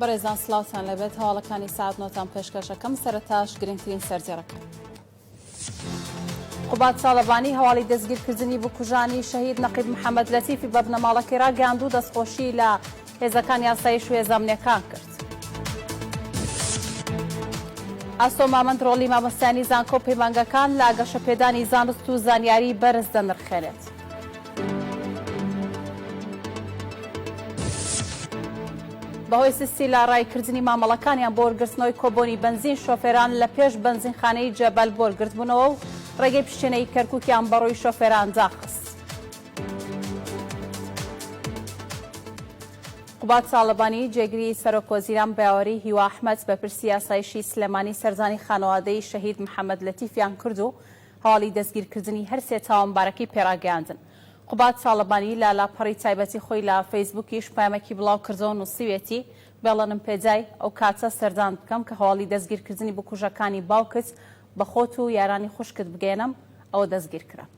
بەڕێزان سڵاوتان لێبێت هەواڵەکانی سەعات نۆتان پێشکەشەکەم سەرەتاش گرنگترین سەرجێڕەکان. قوباد تاڵەبانی هەواڵی دەستگیرکردنی بکوژانی شەهید نەقیب محەمەد لەتیفی بە بنەماڵەکەی ڕاگەیاند و دەستخۆشی لە هێزەکانی ئاسایش و هێزە ئەمنیەکان کرد. ئاسۆ مامەند ڕۆڵی مامۆستایانی زانکۆ و پەیمانگەکان لە گەشەپێدانی زانست و زانیاری بەرز دەنرخێنێت. بەهۆی سستی لە ڕاییکردنی مامەڵەکانیان بۆ وەرگرتنەوەی کۆبۆنی بەنزین، شۆفێران لە پێش بەنزینخانەی جەبەل بۆرگرتبوونەوە و ڕێگەی پشتێنەی کەرکووکیان بەڕووی شۆفێران داخست. قوباد تاڵەبانی، جێگری سەرۆکوەزیران بەیاوەری هیوا ئەحمەد، بەرپرسی ئاسایشی سلێمانی سەردانی خانەوادەی شەهید محەمەد لەتیفیان کرد و هەواڵی دەستگیرکردنی هەرسێ تاوانبارەکەی پێڕاگەیاندن. قوباد تاڵەبانی لە لاپەڕی تایبەتی خۆی لە فەیسبووکیش پەیامێکی بڵاوکردەوە نووسیویەتی، بێڵنم پێدای ئەو کاتە سەردانت بکەم کە هەواڵی دەستگیرکردنی بکوژەکانی باوکت بە خۆت و یارانی خوشکت بگەیەنم، ئەوە دەستگیرکران.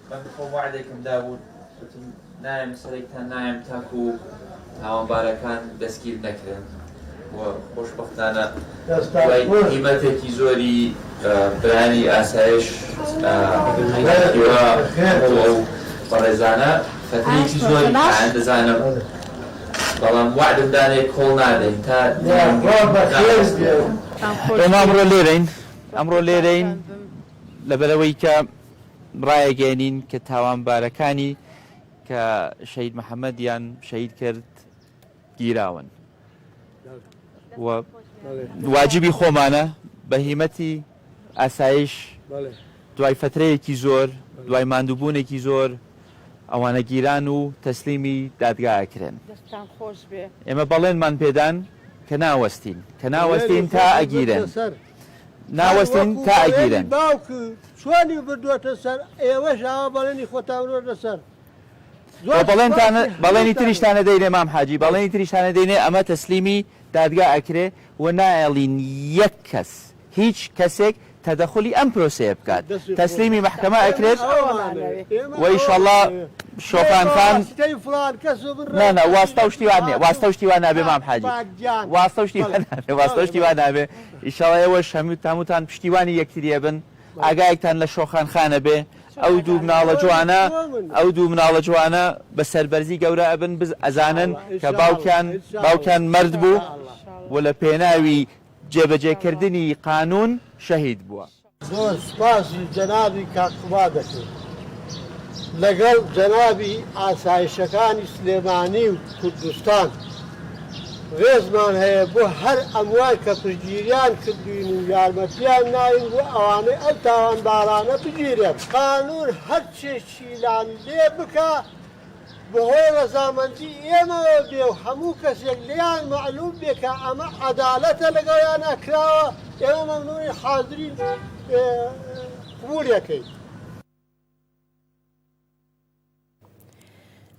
من خۆم وەعدێکم دابوو وتم نایەم سەرێکتان نایەم تاکو تاوانبارەکان دەستگیر نەکرێن و خۆشبەختانە دوای هیمەتێکی زۆری برایانی ئاسایش هیوا ئەو بەڕێزانە فەترەیەکی زۆری خایاند دەزانم بەڵام وەعدم دانێ کۆڵ نادەین تا ئێمە ئەمڕۆ لێرەین ئەمڕۆ لێرەین لەبەرئەوەی کە ڕایەگەیەنین کە تاوانبارەکانی کە شەهید محەمەدیان شەهید کرد گیراون و واجبی خۆمانە بە هیمەتی ئاسایش دوای فەترەیەکی زۆر دوای ماندووبوونێکی زۆر ئەوانە گیران و تەسلیمی دادگا ئەکرێن. دەستتان خۆش بێ. ئێمە بەڵێنمان پێدان کە ناوەستین کە ناوەستین تا ئەگیرێن. ناوەستین تا ئەگیرێن. باوک چۆنی بردووەتە سەر ئێوەش ئاوا بەڵێنی خۆتان بردووەتە سەر. وە بەڵێنتان بەڵێنی تریشتان ئەدەینێ مام حاجی بەڵێنی تریشتان ئەدەینێ ئەمە تەسلیمی دادگا ئەکرێ و نایەڵین یەک کەس هیچ کەسێک تەدەخولی ئەم پرۆسەیە بکات تەسلیمی مەحکەمە ئەکرێت و ئیشەڵا شۆفان خان نا نا واستە و شتی وا نیە واستە و شتی وا نابێ مام حاجی واستە و شتی وا نابێ واستە و شتی وا نابێ ئیشەڵا ئێوەش هەموو هەمووتان پشتیوانی یەکتری ئەبن ئاگایەکتان لە شۆخان خان ئەبێ ئەو دوو مناڵە جوانە ئەو دوو مناڵە جوانە بە سەربەرزی گەورە ئەبن بز ئەزانن کە باوکیان باوکیان مەرد بوو و لە پێناوی جێبەجێکردنی قانوون شەهید بووە. زۆر سوپاسی جەنابی کاک قوباد دەکەین لەگەڵ جەنابی ئاسایشەکانی سلێمانی و کوردستان ڕێزمان هەیە بۆ هەر ئەموان کە پشتگیریان کردوین و یارمەتیان ناین بۆ ئەوانەی ئەو تاوانبارانە بگیرێن قانون هەرچێکیلان لێ بکا بەهۆی ڕەزامەندی ئێمەوە بێ و هەموو کەسێک لێیان مەعلوم بێ کە ئەمە عەدالەتە لەگەڵیانا کراوە، ئێمە مەمنونین حازرین قبوڵی ئەکەین.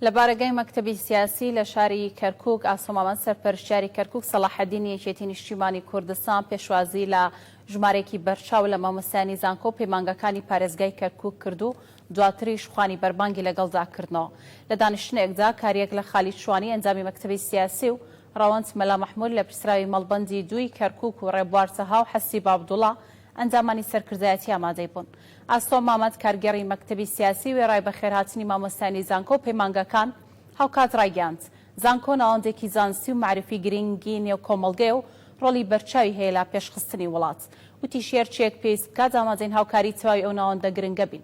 لە بارەگای مەکتەبی سیاسی لە شاری کەرکوک، ئاسۆ مامەند سەرپەرشتیاری کەرکوک سەڵاحەدینی یەکێتی نیشتیمانی کوردستان پێشوازی لە ژمارەیەکی بەرچاو لە مامۆستایانی زانکۆ و پەیمانگاکانی پارێزگای کەرکوک کرد و دواتریش خوانی بەربانگی لەگەڵدا کردنەوە. لە دانیشتنێکدا کاریەک لە خالید شوانی ئەندامی مەکتەبی سیاسی و ڕەوەند مەلا مەحمود لێپرسراوی مەڵبەندی دووی کەرکوک و ڕێبوار تەها و حەسیب عەبدوڵا ئەندامانی سەرکردایەتی ئامادەی بوون. ئاسۆ مامەند کارگێڕی مەکتەبی سیاسی وێڕای بەخێرهاتنی مامۆستایانی زانکۆ و پەیمانگاکان هاوکات ڕایگەیاند زانکۆ ناوەندێکی زانستی و مەعریفی گرینگی نێو کۆمەڵگەیە و ڕۆڵی بەرچاوی هەیە لە پێشخستنی وڵات. وتیشی هەرچییەک پێویست بکات ئامادەین هاوکاری تەواوی ئەو ناوەندە گرنگە بین.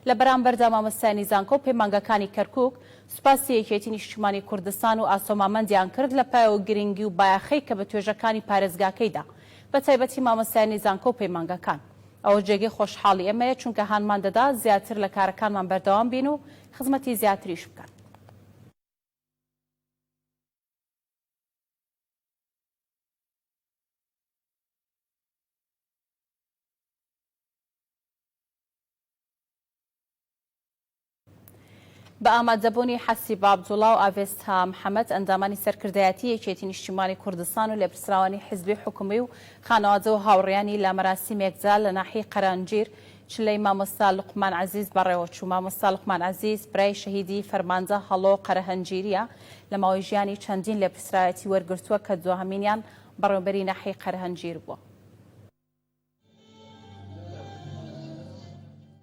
لە بەرامبەردا مامۆستایانی زانکۆ و پەیمانگاکانی کەرکوک سوپاسی یەکێتی نیشتیمانی کوردستان و ئاسۆ مامەندیان کرد لە پایە و گرنگی و بایەخەی کە بە توێژەکانی پارێزگاکەی دا بە تایبەتی مامۆستایانی زانکۆ و پەیمانگاکان. ئەوەش جێگەی خۆشحاڵی ئێمەیە چونکە هانمان دەدا زیاتر لە کارەکانمان بەردەوام بین و خزمەتی زیاتریش بکەن. بە ئامادەبوونی حەسیب عەبدوڵا و ئاڤێستا محەمەد، ئەندامانی سەرکردایەتی یەکێتی نیشتیمانی کوردستان و لێپرسراوانی حزبی و حکومی و خانەوادە و هاوڕێیانی لە مەراسیمێکدا لە ناحیەی قەرەنجیر چلەی مامۆستا لوقمان عەزیز بەڕێوەچوو. مامۆستا لوقمان عەزیز برای شەهیدی فەرماندە هەڵۆ قەرەهەنجیرییە، لە ماوەی ژیانی چەندین لێپرسراوێتی وەرگرتووە کە دواهەمینیان بەڕێوەبەری ناحیەی قەرەهەنجیر بووە.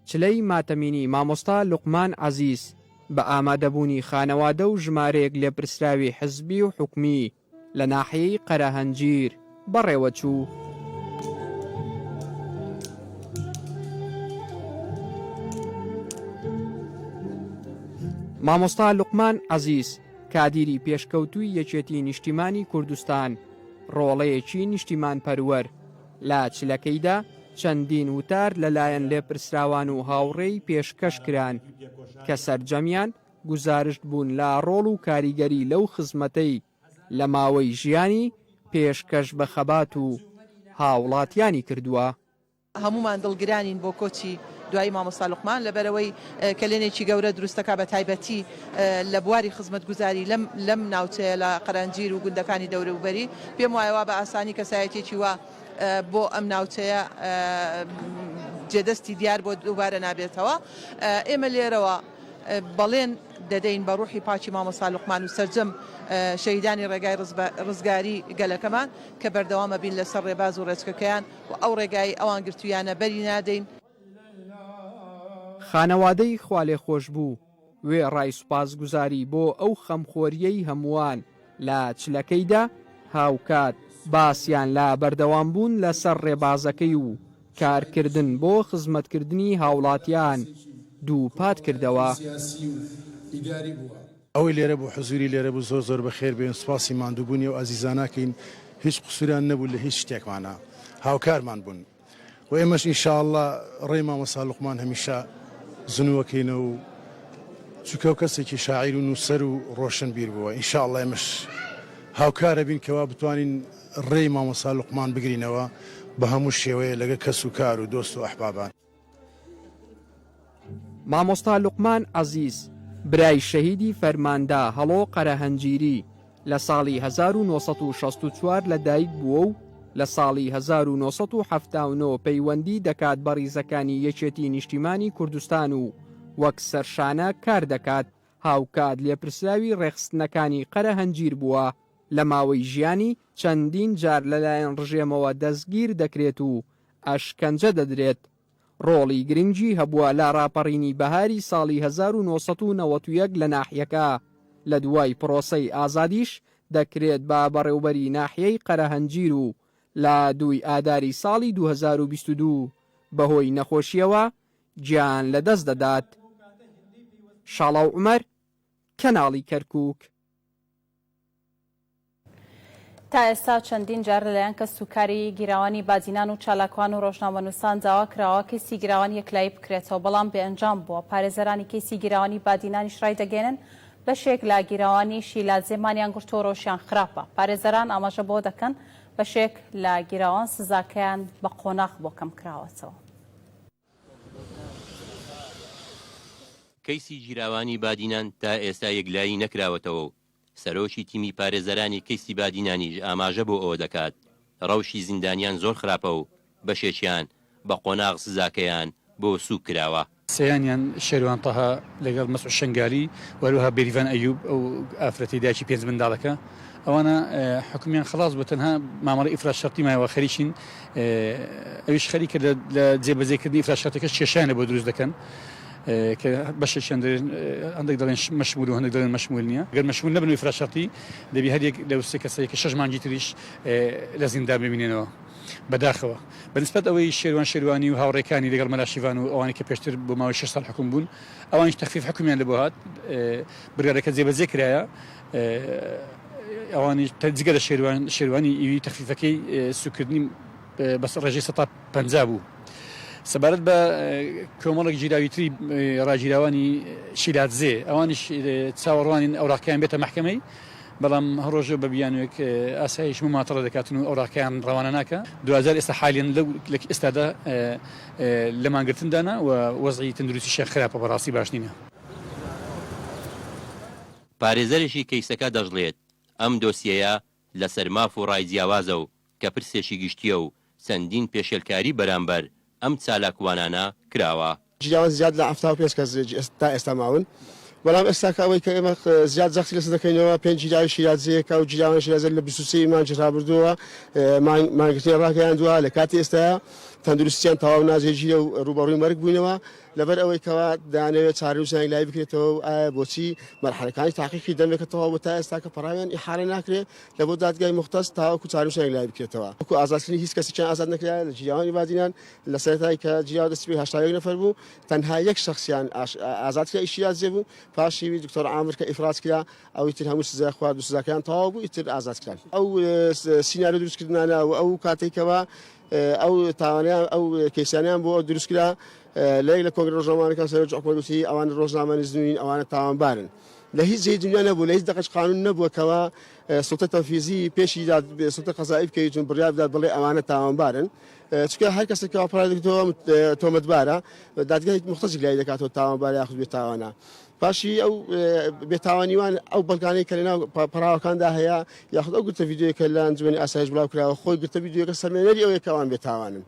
چلەی ماتەمینی مامۆستا لوقمان عەزیز بە ئامادەبوونی خانەوادە و ژمارەیەک لێپرسراوی حزبی و حکومی لە ناحیەی قەرەهەنجیر بەڕێوەچوو. مامۆستا لوقمان عەزیز کادیری پێشکەوتووی یەکێتی نیشتیمانی کوردستان، ڕۆڵەیەکی نیشتیمانپەروەر، لە چلەکەیدا چەندین وتار لەلایەن لێپرسراوان و هاوڕێی پێشکەش کران کە سەرجەمیان گوزارشت بوون لە ڕۆڵ و کاریگەری لەو خزمەتەی لە ماوەی ژیانی پێشکەش بە خەبات و هاوڵاتیانی کردووە. هەموومان دڵگرانین بۆ کۆچی دوایی مامۆستا لوقمان لەبەرئەوەی کەلێنێکی گەورە دروست دەکات بە تایبەتی لە بواری خزمەتگوزاری لەم لەم ناوچەیە لە قەرەنجیر و گوندەکانی دەوروبەری پێم وایە وا بە ئاسانی کەسایەتیەکی وا بۆ ئەم ناوچەیە جێدەستی دیار بۆ دووبارە نابێتەوە ئێمە لێرەوە بەڵێن دەدەین بە ڕوحی پاکی مامۆستا لوقمان و سەرجەم شەهیدانی ڕێگای ڕزگاری گەلەکەمان کە بەردەوام ئەبین لەسەر ڕێباز و ڕێچکەکەیان و ئەو ڕێگایەی ئەوان گرتوویانە بەری نادەین. خانەوادەی خوالێخۆشبوو وێڕای سوپاسگوزاری بۆ ئەو خەمخۆرییەی هەمووان لە چلەکەیدا، هاوکات باسیان لە بەردەوامبوون لەسەر ڕێبازەکەی و کارکردن بۆ خزمەتکردنی هاوڵاتیان دووپات کردەوە. ئەوەی لێرە بوو حزوری لێرە بوو زۆر زۆر بەخێر بێن سوپاسی ماندووبوونی ئەو ئازیزانە کەین هیچ قسوریان نەبوو لە هیچ شتێکمانا هاوکارمان بوون و ئێمەش ان شاء اللە ڕێی مامۆستا لوقمان هەمیشە زنووەکەینەوە و چونکە ئەو کەسێکی شاعیر و نووسەر و ڕۆشنبیر بووە ان شاء اللە ئێمەش هاوکارە بین کەوا بتوانین ڕێی مامۆستا لوقمان بگرینەوە بە هەموو شێوەیە لەگە کەس و کار و دۆست و ئەحبابان. مامۆستا لوقمان عەزیز، برای شەهیدی فەرماندە هەڵۆ قەرەهەنجیری، لە ساڵی 1964 لە دایک بووە و لە ساڵی 1979 پەیوەندی دەکات بە ڕیزەکانی یەکێتی نیشتیمانی کوردستان و وەک سەرشانە کار دەکات، هاوکات لێپرسراوی ڕێکخستنەکانی قەرەهەنجیر بووە، لە ماوەی ژیانی چەندین جار لەلایەن ڕژێمەوە دەستگیر دەکرێت و ئەشکەنجە دەدرێت. ڕۆڵی گرنگی هەبووە لە ڕاپەڕینی بەهاری ساڵی 1991 لە ناحیەکە، لە دوای پڕۆسەی ئازادیش دەکرێت بە بەڕێوبەری ناحیەی قەرەهەنجیر و لە دووی ئاداری ساڵی 2022 بەهۆی نەخۆشییەوە گیان لەدەست دەدات. شاڵاو عومەر، کەناڵی کەرکوک. تا ئێستا چەندین جار لەلایەن کەسوکاری گیراوانی بادینان و چالاکوان و ڕۆژنامەنووسان داوا کراوە کەیسی گیراوان یەکلایی بکرێتەوە، بەڵام بێ ئەنجام بووە. پارێزەرانی کەیسی گیراوانی بادینانیش ڕایدەگەیەنن، بەشێک لە گیراوانی شیلادزێ مانیان گرتووە و ڕەوشیان خراپە. پارێزەران ئاماژە بەوە دەکەن، بەشێک لە گیراوان سزاکەیان بە قۆناغ بۆ کەمکراوەتەوە. کەیسی گیراوانی بادینان تا ئێستا یەکلایی نەکراوەتەوە و سەرۆکی تیمی پارێزەرانی کەیسی بادینانیش ئاماژە بۆ ئەوە دەکات، ڕەوشی زیندانیان زۆر خراپە و بەشێکیان بە قۆناغ سزاکەیان بۆ سووک کراوە. سێیانیان شێروان تەها لەگەڵ مەسعود شەنگالی و هەروەها بێریڤان ئەیوب ئەو ئافرەتەی دایکی پێنج منداڵەکە ئەوانە حوکمیان خەڵاس بوو تەنها مامەڵەی ئیفراج شەرتی مایەوە خەریکین ئەویش خەریکە لە جێبەجێکردنی ئیفراج شەرتەکەش کێشەیان لە بۆ دروست دەکەن. کە بەشێکیان دەڵێن هەندێک دەڵێن مەشمول و هەندێک دەڵێن مەشمول نییە گەر مەشمول نەبن ئیفراج شەرتی دەبی هەر یەک لەو سێ کەسە کە شەش مانگی تریش لە زیندان بمینێنەوە بەداخەوە بەنسبەت ئەوەی شێروان شێروانی و هاوڕێکانی لەگەڵ مەلا شیڤان و ئەوانەی کە پێشتر بۆ ماوەی شەش ساڵ حکوم بوون ئەوانیش تەخفیف حکومیان لە بۆ هات بڕیارەکە جێبەجێ کرایە ئەوانیش جگە لە شێروان شێروانی ئیوی تەخفیفەکەی سوکردنی بەس ڕێژەی سەتا 50 بوو سەبارەت بە کۆمەڵێک گیراوی تری ڕاگیراوانی شیلادزێ ئەوانیش چاوەڕوانین ئەوراقیان بێتە مەحکەمەی بەڵام هەر ڕۆژە بە بیانوێک ئاسایش مماتەڵە دەکاتن و ئەوراقیان ڕەوانە ناکا دواجار ئێستا حالیەن لەو لە ئێستادا لە مانگرتندانە و وەزعی تەندروستیشیان خراپە بەڕاستی باش نینە. پارێزەرێکی کەیسەکە دەشڵێت، ئەم دۆسیەیە لەسەر ماف و ڕای جیاوازە و کە پرسێکی گشتییە و چەندین پێشێلکاری بەرامبەر ئەم چالاکوانانە کراوە. گیراوان زیاد لە 75 کەس تا ئێستا ماون، بەڵام ئێستاکە ئەوەی کە ئێمە زیاد جەختی لەسەر دەکەینەوە پێنج گیراوی شیرازەیە کە ئەو گیراوانە شیرازە لە 23 ی مانگی ڕابردووەوە مانگرتنیان ڕاگەیاندووە لە کاتی ئێستایا تەندروستیان تەواو ناجێگیرە و ڕووبەڕووی مەرگ بووینەوە لەبەر ئەوەی کەوا دەیانەوێت چارەنووسیان یەکلایی بکرێتەوە و ئایا بۆچی مەرحەلەکانی تاقیقی دەمێکە تەواو بوو تا ئێستاکە پەڕاویان ئیحالە ناکرێت لە بۆ دادگای موختەس تاوەکو چارەنووسیان یەکلایی بکرێتەوە. وەکو ئازادکردنی هیچ کەسێکیان ئازاد نەکرا لە گیراوانی بادینان لە سەرەتای کە گیراوە دەستی پێ 81 نەفەر بوو تەنها یەک شەخسیان ئازاد کرا ئیشی جێ بوو پاشی دکتۆر عامر کە ئیفراج کرا ئەوی تر هەموو سزای خوارد و سزاکەیان تەواو بوو ئیتر ئازاد کران. ئەو سیناریۆ دروستکردنانە و ئەو کاتەی کەوا ئەو تاوانەیان ئەو کەیسانەیان بۆ دروست کرا لە یەک لە کۆنگرە ڕۆژنامەوانەکان سەرۆکی حکومەت وتی ئەوانە ڕۆژنامەنووس نین ئەوانە تاوانبارن لە هیچ جێی دنیا نەبوو لە هیچ دەقێکی قانون نەبووە کەوا سوڵتەی تەنفیزی پێشی داد سوڵتەی قەزایی بکەویت و بڕیار بدات بڵێ ئەوانە تاوانبارن چونکە هەر کەسێک کەوا پەڕای دەکردەوە تۆمەتبارە دادگای موختەسیک لای دەکاتەوە تاوانبارە یاخود بێتاوانە پاشی ئەو بێتاوانیوان ئەو بەڵگانەی کە لەناو پەڕاوەکاندا هەیە یاخود ئەو گرتە ڤیدیۆیە کە لە ئەنجومەنی ئاسایش بڵاو کراوە خۆی گرتە ڤیدیۆیەکە سەلمێنەری ئەوەیە کە ئەوان بێتاوانن.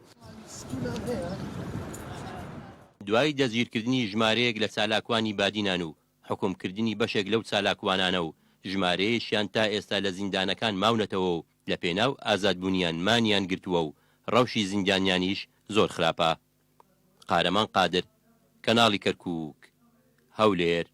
دوای دەستگیرکردنی ژمارەیەک لە چالاکوانی بادینان و حوکمکردنی بەشێک لەو چالاکوانانە و ژمارەیەکیان تا ئێستا لە زیندانەکان ماونەتەوە و لە پێناو ئازادبوونیان مانیان گرتووە و ڕەوشی زیندانیانیش زۆر خراپە. قارەمان قادر، کەناڵی کەرکووک، هەولێر.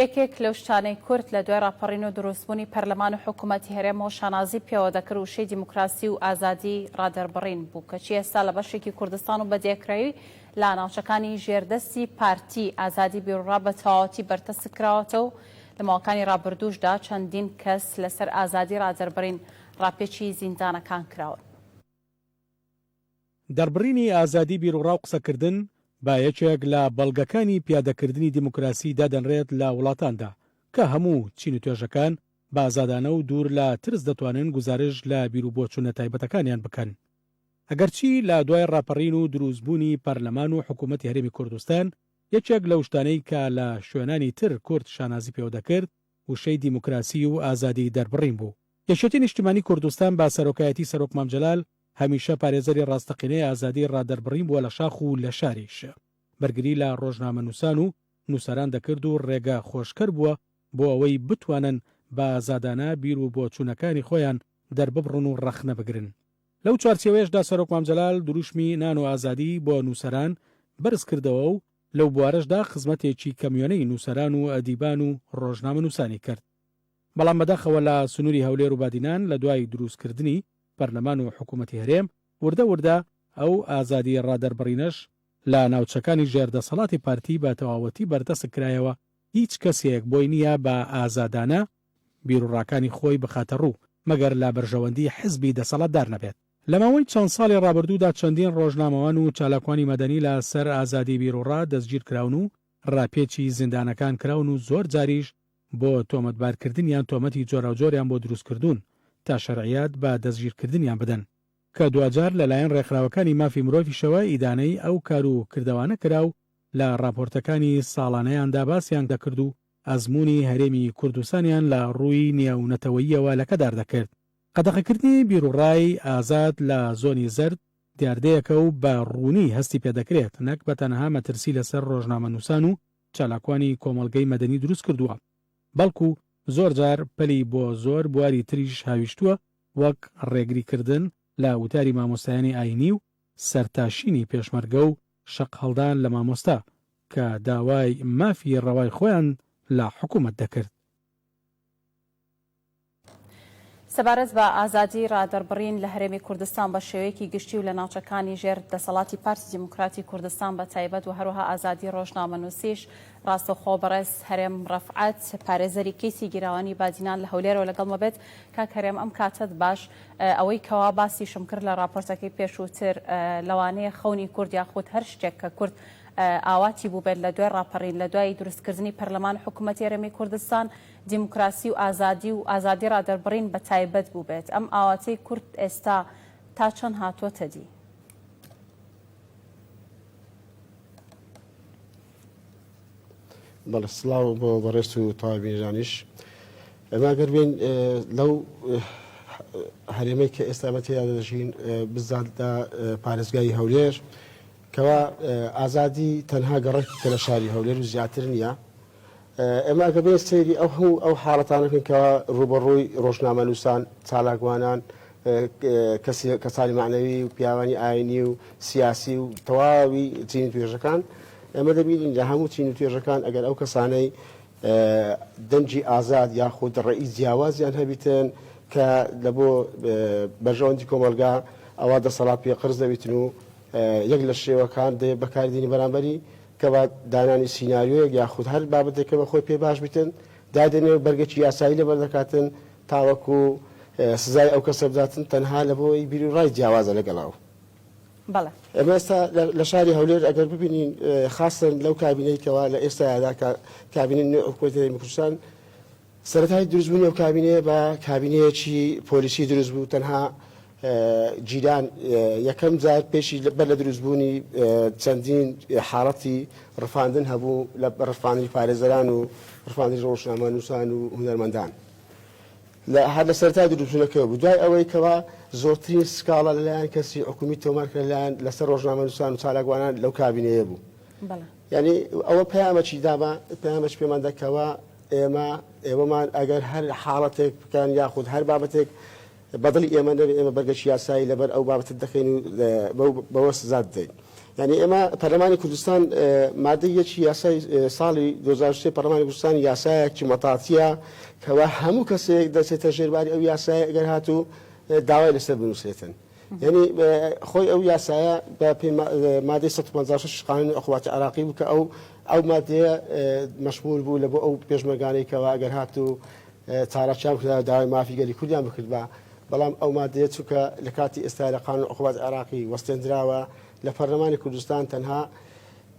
یەکێک لەو شتانەی کورد لە دوای ڕاپەڕین و دروستبوونی پەرلەمان و حکوومەتی هەرێمەوە شانازی پێوە دەکرد وشەی دیموکراسی و ئازادی ڕادەربڕین بوو، کەچی ئێستا لە بەشێکی کوردستان و بەدیاکراوی لە ناوچەکانی ژێردەستی پارتی ئازادی بیروڕا بە تەواوەتی بەرتەسک کراوەتەوە و لە ماوەکانی ڕابردووشدا چەندین کەس لەسەر ئازادی ڕادەربڕین ڕاپێچی زیندانەکان کراون. دەربڕینی ئازادی بیروڕا و قسەکردن بە یەکێک لە بەڵگەکانی پیادەکردنی دیموکراسی دادەنرێت لە وڵاتاندا، کە هەموو چین و توێژەکان بە ئازادانە و دوور لە ترس دەتوانن گوزارشت لە بیروبۆچوونە تایبەتەکانیان بکەن. ئەگەرچی لە دوای ڕاپەڕین و دروستبوونی پەرلەمان و حکوومەتی هەرێمی کوردستان، یەکێک لەو شتانەی کە لە شوێنانی تر کورد شانازی پێوە دەکرد، وشەی دیموکراسی و ئازادی دەربڕین بوو. یەکێتی نیشتیمانی کوردستان بە سەرۆکایەتی سەرۆک مام جەلال هەمیشە پارێزەری ڕاستەقینەی ئازادی ڕادەربڕین بووە لە شاخ و لە شاریش بەرگری لە ڕۆژنامەنووسان و نووسەران دەکرد و ڕێگە خۆشکەر بووە بۆ ئەوەی بتوانن بە ئازادانە بیر و بۆچوونەکانی خۆیان دەرببڕن و ڕەخنە بگرن. لەو چوارچێوەیەشدا سەرۆک مام جەلال دروشمی نان و ئازادی بۆ نووسەران بەرز کردەوە و لەو بوارەشدا خزمەتێکی کەموێنەی نووسەران و ئەدیبان و ڕۆژنامەنووسانی کرد. بەڵام بەداخەوە لە سنووری هەولێر و بادینان لە دوای دروستکردنی پەرلەمان و حکوومەتی هەرێم، وردە وردە ئەو ئازادی ڕادەربڕینەش لە ناوچەکانی ژێر دەسەڵاتی پارتی بە تەواوەتی بەردەسک کرایەوە، هیچ کەسێک بۆی نییە بە ئازادانە بیروڕاکانی خۆی بخاتە ڕوو، مەگەر لە بەرژەوەندی حزبی دەسەڵاتدار نەبێت. لە ماوەی چەند ساڵی ڕابردوودا چەندین ڕۆژنامەوان و چالاکوانی مەدەنی لە سەر ئازادی بیروڕا دەستگیرکراون و ڕاپێچی زیندانەکان کراون و زۆر جاریش بۆ تۆمەتبارکردنیان تۆمەتی جۆراوجۆریان بۆ دروستکردوون تا شەرعیەت بە دەستگیرکردنیان بدەن، کە دواجار لەلایەن ڕێکخراوەکانی مافی مرۆڤیشەوە ئیدانەی ئەو کار و کردەوانە کرا و لە ڕاپۆرتەکانی ساڵانەیاندا باسیان دەکرد و ئەزموونی هەرێمی کوردستانیان لە ڕووی نێونەتەوەییەوە لەکەدار دەکرد. قەدەغەکردنی بیروڕای ئازاد لە زۆنی زەرد دیاردەیەکە و بە ڕوونی هەستی پێدەکرێت، نەک بە تەنها مەترسی لەسەر ڕۆژنامەنووسان و چالاکوانی کۆمەڵگەی مەدەنی دروست کردووە، بەڵکو زۆر جار پەلی بۆ زۆر بواری تریش هاویشتووە وەک ڕێگری کردن لە وتاری مامۆستایانی ئاینی و سەرتاشینی پێشمەرگە و شەق هەڵدان لە مامۆستا کە داوای مافی ڕەوای خۆیان لە حکومەت دەکرد. سەبارەت بە ئازادی ڕادەربڕین لە هەرێمی کوردستان بە شێوەیەکی گشتی و لە ناوچەکانی ژێر دەسەڵاتی پارتی دیموکراتی کوردستان بە تایبەت و هەروەها ئازادی ڕۆژنامەنووسیش ڕاستەوخۆ بەڕێز هەرێم ڕەفعەت پارێزەری کەیسی گیراوانی بادینان لە هەولێرەوە لەگەڵمە بێت. کاک هەرێم ئەم کاتەت باش. ئەوەی کەوا باسیشم کرد لە ڕاپۆرتەکەی پێشووتر لەوانەیە خەونی کورد یاخود هەر شتێک کە کورد ئاواتی بووبێت لە دوای ڕاپەڕین لە دوای دروستکردنی پەرلەمان و حکوومەتی هەرێمی کوردستان دیموکراسی و ئازادی و ئازادی ڕادەربڕین بە تایبەت بووبێت، ئەم ئاواتەی کورد ئێستا تا چەند هاتووەتە دی؟ بەڵێ سڵاو بۆ بەڕێزت و تەواوی بینەرانیش. ئێمە گەر بێین لەو هەرێمەی کە ئێستا ئێمە تێدا دەژین بزات لە پارێزگای هەولێر کەوا ئازادی تەنها گەڕەکێکە لە شاری هەولێر و زیاتر نییە. ئێمە ئەگەر بێین سەیری ئەو هەموو ئەو حاڵەتانە بکەین کەوا ڕووبەڕووی ڕۆژنامەنووسان، چالاکوانان، کەسی کەسانی مەعنەوی و پیاوانی ئاینی و سیاسی و تەواوی چین و توێژەکان، ئێمە دەبینین لە هەموو چین و توێژەکان ئەگەر ئەو کەسانەی دەنگی ئازاد یاخود ڕەئی جیاوازیان هەبیتن کە لە بۆ بەرژەوەندی کۆمەڵگا ئەوا دەسەڵات پێ قەرز دەبیتن و یەک لە شێوەکان دێ بەکاردێنی بەرامبەری کە بە دانانی سیناریۆیەک یاخود هەر بابەتێک کە بە خۆی پێ باش بیتن دادەنێ و بەرگێکی یاسایی لەبەر دەکاتن تاوەکو سزای ئەو کەسە بداتن تەنها لە بۆی بیر و ڕای جیاوازە لەگەڵ ئەو. بەڵێ. ئێمە ئێستا لە شاری هەولێر ئەگەر ببینین خاستەن لەو کابینەی کەوا لە ئێستادا کابینەی نوێی حکوومەتی هەرێمی کوردستان سەرەتای دروستبوونی ئەو کابینەیە بە کابینەیەکی پۆلیسی دروست بوو تەنها گیران یەکەم جار پێشی بەر لە دروستبوونی چەندین حاڵەتی ڕفاندن هەبوو لە ڕفاندنی پارێزەران و ڕفاندنی ڕۆژنامەنووسان و هونەرمەندان لە هەر لە سەرەتای دروستبوونەکەوە بوو دوای ئەوەی کەوا زۆرترین سکاڵا لەلایەن کەسی حکومی تۆمار کرا لەلایەن لەسەر ڕۆژنامەنووسان و چالاکوانان لەو کابینەیە بوو یعنی ئەوە پەیامەکی دابا پەیامەکی پێمان دا کەوا ئێمە ئێوەمان ئەگەر هەر حاڵەتێک بکەن یاخود هەر بابەتێک بە دڵی ئێمە نەبێ ئێمە بەرگەکی یاسایی لەبەر ئەو بابەتە دەکەین و بەوە سزا دەدەین. یانی ئێمە پەرلەمانی کوردستان مادەی یەکی یاسای ساڵی 2003 پەرلەمانی کوردستان یاسایەکی مەتاتیە کەوا هەموو کەسێک دەچێتە ژێرباری ئەو یاسایە ئەگەر هاتوو داوای لەسەر بنووسرێتن. یعنی خۆی ئەو یاسایە بە پێی مادەی 156 قانونی عقوباتی عراقی بوو کە ئەو ئەو مادەیە مەشمول بوو لە بۆ ئەو پێشمەرگانەی کەوا ئەگەر هاتوو چالاکیان بکردایە و داوای مافی گەلی کوردیان بکردبا، بەڵام ئەو مادەیە چونکە لە کاتی ئێستا لە قانون عقوبات عێراقی وەستێندراوە لە پەرلەمانی کوردستان تەنها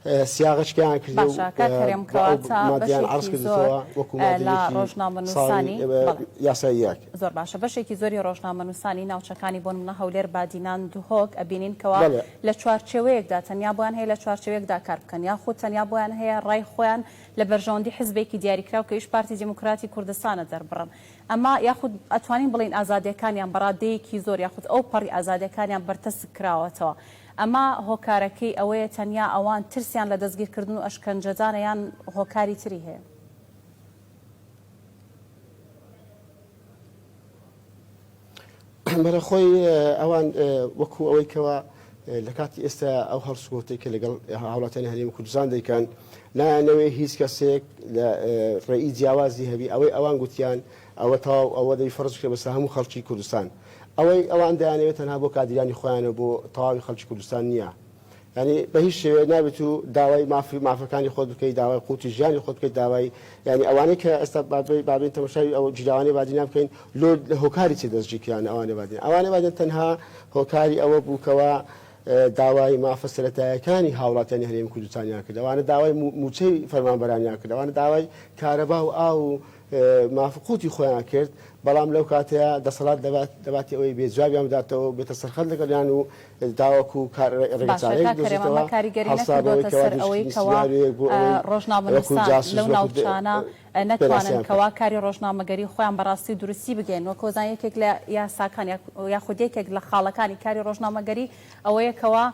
سیاغەچکەیان کردو باشە کاک هەرێم بە ئەو کەواتە مادەیان عەرز بەشێکی زۆر کردوتەوە وەکو لە مادەیەکی ساڵی ڕۆژنامەنووسانی بەڵێ یاسای یەک. زۆر باشە بەشێکی زۆری ڕۆژنامەنووسانی ناوچەکانی بۆ نمونە هەولێر بادینان دهۆک ئەبینین کەوا بەڵێ. لە چوارچێوەیەکدا تەنیا بۆیان هەیە لە چوارچێوەیەکدا کار بکەن یاخود تەنیا بۆیان هەیە ڕای خۆیان لە بەرژەوەندی حزبێکی دیاریکراو کە ئەویش پارتی دیموکراتی کوردستانە دەربڕن. ئەمە یاخود ئەتوانین بڵێین ئازادیەکانیان بە ڕادەیەکی زۆر یاخود ئەو پەڕی ئازادیەکانیان بەرتەسک کراوەتەوە. ئەمە هۆکارەکەی ئەوەیە تەنیا ئەوان ترسیان لە دەستگیرکردن و ئەشکەنجەدانە یان هۆکاری تری هەیە؟ بەرە خۆی ئەوان وەکو ئەوەی کەوا لە کاتی ئێستا ئەو هەڵسوکەوتەی کە لەگەڵ هاوڵاتیانی هەرێمی کوردستان دەیکەن نایانەوێ هیچ کەسێک لە ڕێی جیاوازی هەبی ئەوەی ئەوان گوتیان ئەوە تەواو ئەوە دەبی فەرز بکرێ بەسەر هەموو خەڵکی کوردستان ئەوەی ئەوان دەیانەوێت تەنها بۆ کادیرانی خۆیانە بۆ تەواوی خەڵکی کوردستان نییە یانی بە هیچ شێوەیەک نابێت و داوای مافی مافەکانی خۆت بکەیت داوای قوتی ژیانی خۆت بکەیت داوای یانی ئەوانەی کە ئێستا بابین تەماشای ئەو گیراوانەی بادینان بکەین لۆ هۆکاری چی دەستگیرکران ئەوانەی بادینان ئەوانەی بادینان تەنها هۆکاری ئەوە بوو کەوا داوای مافە سەرەتایەکانی هاوڵاتیانی هەرێمی کوردستانیان کرد ئەوانە داوای مووچەی فەرمانبەرانیان کرد ئەوانە داوای کارەبا و ئاو و ماف قوتی خۆیان کرد بەڵام لەو کاتەیە دەسەڵات لەباتی ئەوەی بێ جوابیان بداتەوە بێتە سەرخەت لەگەڵیان و تاوەکو کار باشە ڕێگەچارەیەک کاک هەرێم بدۆزێتەوە ئەمە کاریگەری هەڵسا بەوەی نەکردۆتە کەوا سەر ئەوەی دروستکردنی کەوا سیناریۆیەک بۆ ئەوەی وەکو ڕۆژنامەنووسان جاسوس لەو وەکو ناوچانە نەتوانن پێناسەیان بکەن. کەوا کاری ڕۆژنامەگەری خۆیان بە ڕاستی و دروستی بگەیەنن وەک هۆزان یەکێک لە یاساکان یاخود یەکێک لە خاڵەکانی کاری ڕۆژنامەگەری ئەوەیە کەوا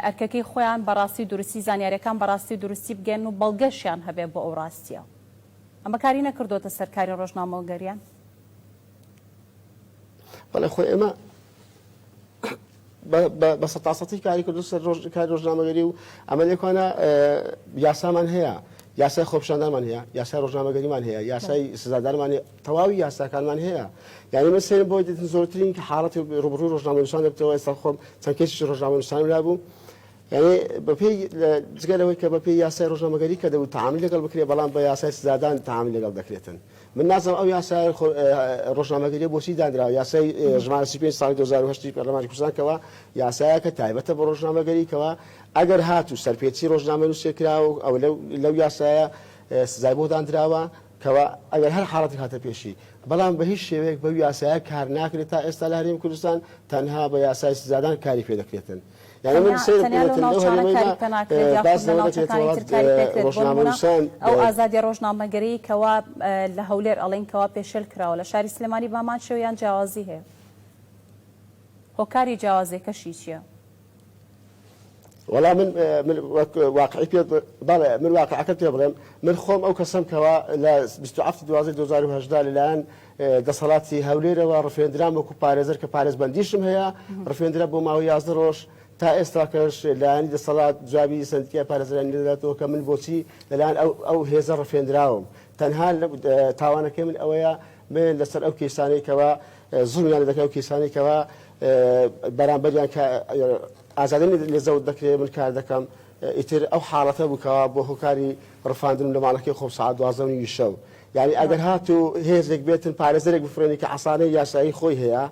ئەرکەکەی خۆیان بە ڕاستی و دروستی زانیاریەکان بە ڕاستی و دروستی بگەیەنن و بەڵگەشیان هەبێ بۆ ئەو ڕاستیە ئەمە کاری نەکردۆتە سەر کاری ڕۆژنامەگەریان؟ بەڵێ خۆی ئێمە بە سەتاسەتی کاری کردو سەر کاری ڕۆژنامەگەری و ئەمە لێکوانە یاسامان هەیە یاسای خۆپیشاندانمان هەیە یاسای ڕۆژنامەگەریمان هەیە یاسای سزادانمان هەیە تەواوی یاساکانمان هەیە یعنی من سەیرم بۆی دیتن زۆرترین کە حاڵەتی ڕوبڕوی ڕۆژنامەنووسان دەبێتەوە ئێستا خۆم چەند کەیسێکی ڕۆژنامەنووسانم لابوو یعنی بەپێی جگە لەوەی کە بەپێی یاسای ڕۆژنامەگەری کە دەبوو تەعاملی لەگەڵ بکرێت بەڵام بە یاسای سزادان تەعاملی لەگەڵ دەکرێتن من نازانم ئەو یاسایە ڕۆژنامەگەریە بۆچی دانراوە، یاسای ژمارە 35 ساڵی 2008 ی پەرلەمانی کوردستان کەوا یاسایەکە تایبەتە بە ڕۆژنامەگەری کەوا ئەگەر هاتوو سەرپێچی ڕۆژنامەنووسێک کرا و ئەو لەو یاسایە سزای بۆ دانراوە کەوا ئەگەر هەر حاڵەتێک هاتە پێشی. بەڵام بە هیچ شێوەیەک بەو یاسایە کار ناکرێت تا ئێستا لە هەرێمی کوردستان تەنها بە یاسای سزادان کاری پێ دەکرێتن. یانی من تەنیا سەیرم تەنیا لەو کردێتن لەو ناوچانە هەرێمەیدا کاری پێ ناکرێت باس یاخود لە لەوە دەکرێت ناوچەکانی وڵات تر کاری پێ کرێت بۆ نموونە ڕۆژنامەنووسان ئەو ئازادیە ڕۆژنامەگەریی کەوا لە هەولێر ئەڵێین کەوا پێشێل کراوە لە شاری سلێمانی بە هەمان شێوە یان جیاوازی هەیە؟ هۆکاری جیاوازیەکەشی چیە؟ وەڵا من من وەک واقعی پێ بەڵێ من واقعەکە پێ بڵێم من خۆم ئەو کەسەم کەوا لە 27 دوازدە 2018 لەلایەن دەسەڵاتی هەولێرەوە ڕفێندرام وەکو پارێزەر کە پارێزبەندیشم هەیە ڕفێندرا بۆ ماوەی 11 ڕۆژ تا ئێستاکەش لایەنی دەسەڵات جوابی سەندیکای پارێزەرانی نەداتەوە کە من بۆچی لەلایەن ئەو ئەو هێزە ڕفێندراوم تەنها تاوانەکەی من ئەوەیە من لەسەر ئەو کەیسانەی کەوا زوڵمیان لێ دەکەن ئەو کەیسانەی کەوا بەرامبەریان کە ئازادی لێ زەوت دەکرێت من کار دەکەم ئیتر ئەو حاڵەتە بوو کەوا بۆ هۆکاری ڕفاندنم لە ماڵەکەی خۆم سەعات 12 و نیوی شەو یعنی ئەگەر هاتوو هێزێک بێتن پارێزەرێک بفرێنی کە عەسانەی یاسایی خۆی هەیە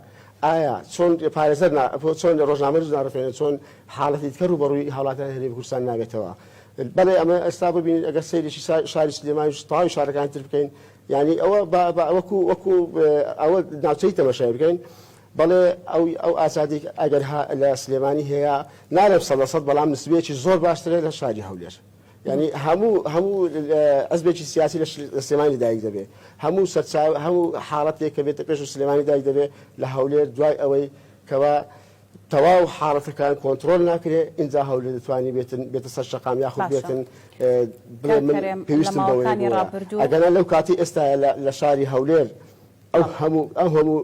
ئایا چۆن پارێزەر نا چۆن ڕۆژنامەنووس ناڕفێنێت چۆن حاڵەتی دیکە ڕووبەڕووی هاوڵاتیانی هەرێمی کوردستان نابێتەوە بەڵێ ئەمە ئێستا ببینین ئەگەر سەیرێکی شاری سلێمانی و تەواوی شارەکانی تر بکەین یانی ئەوە با با وەکو وەکو ئەوە ناوچەی تەمەشای بکەین بەڵێ ئەو ئەو ئازادی ئەگەر ها لە سلێمانی هەیە ناڵێم سەد لە سەد بەڵام نسبەیەکی زۆر باشترە لە شاری هەولێر یعنی هەموو هەموو حزبێکی سیاسی لە سلێمانی لەدایک دەبێ هەموو سەرچاو هەموو حاڵەتێک کە بێتە پێش و سلێمانی دایک دەبێ لە هەولێر دوای ئەوەی کەوا تەواو حاڵەتەکان کۆنتڕۆل ناکرێ ئینجا هەولێر دەتوانی بێتن بێتە سەر شەقام یاخود باشە بێتن بڵێ کاک من کەرێم لە پێویستم بەوەیە ماوەکانی بۆیە ڕابردوو ئەگەنا لەو کاتی ئێستا لە شاری هەولێر ئەو بەڵێ هەموو ئەو هەموو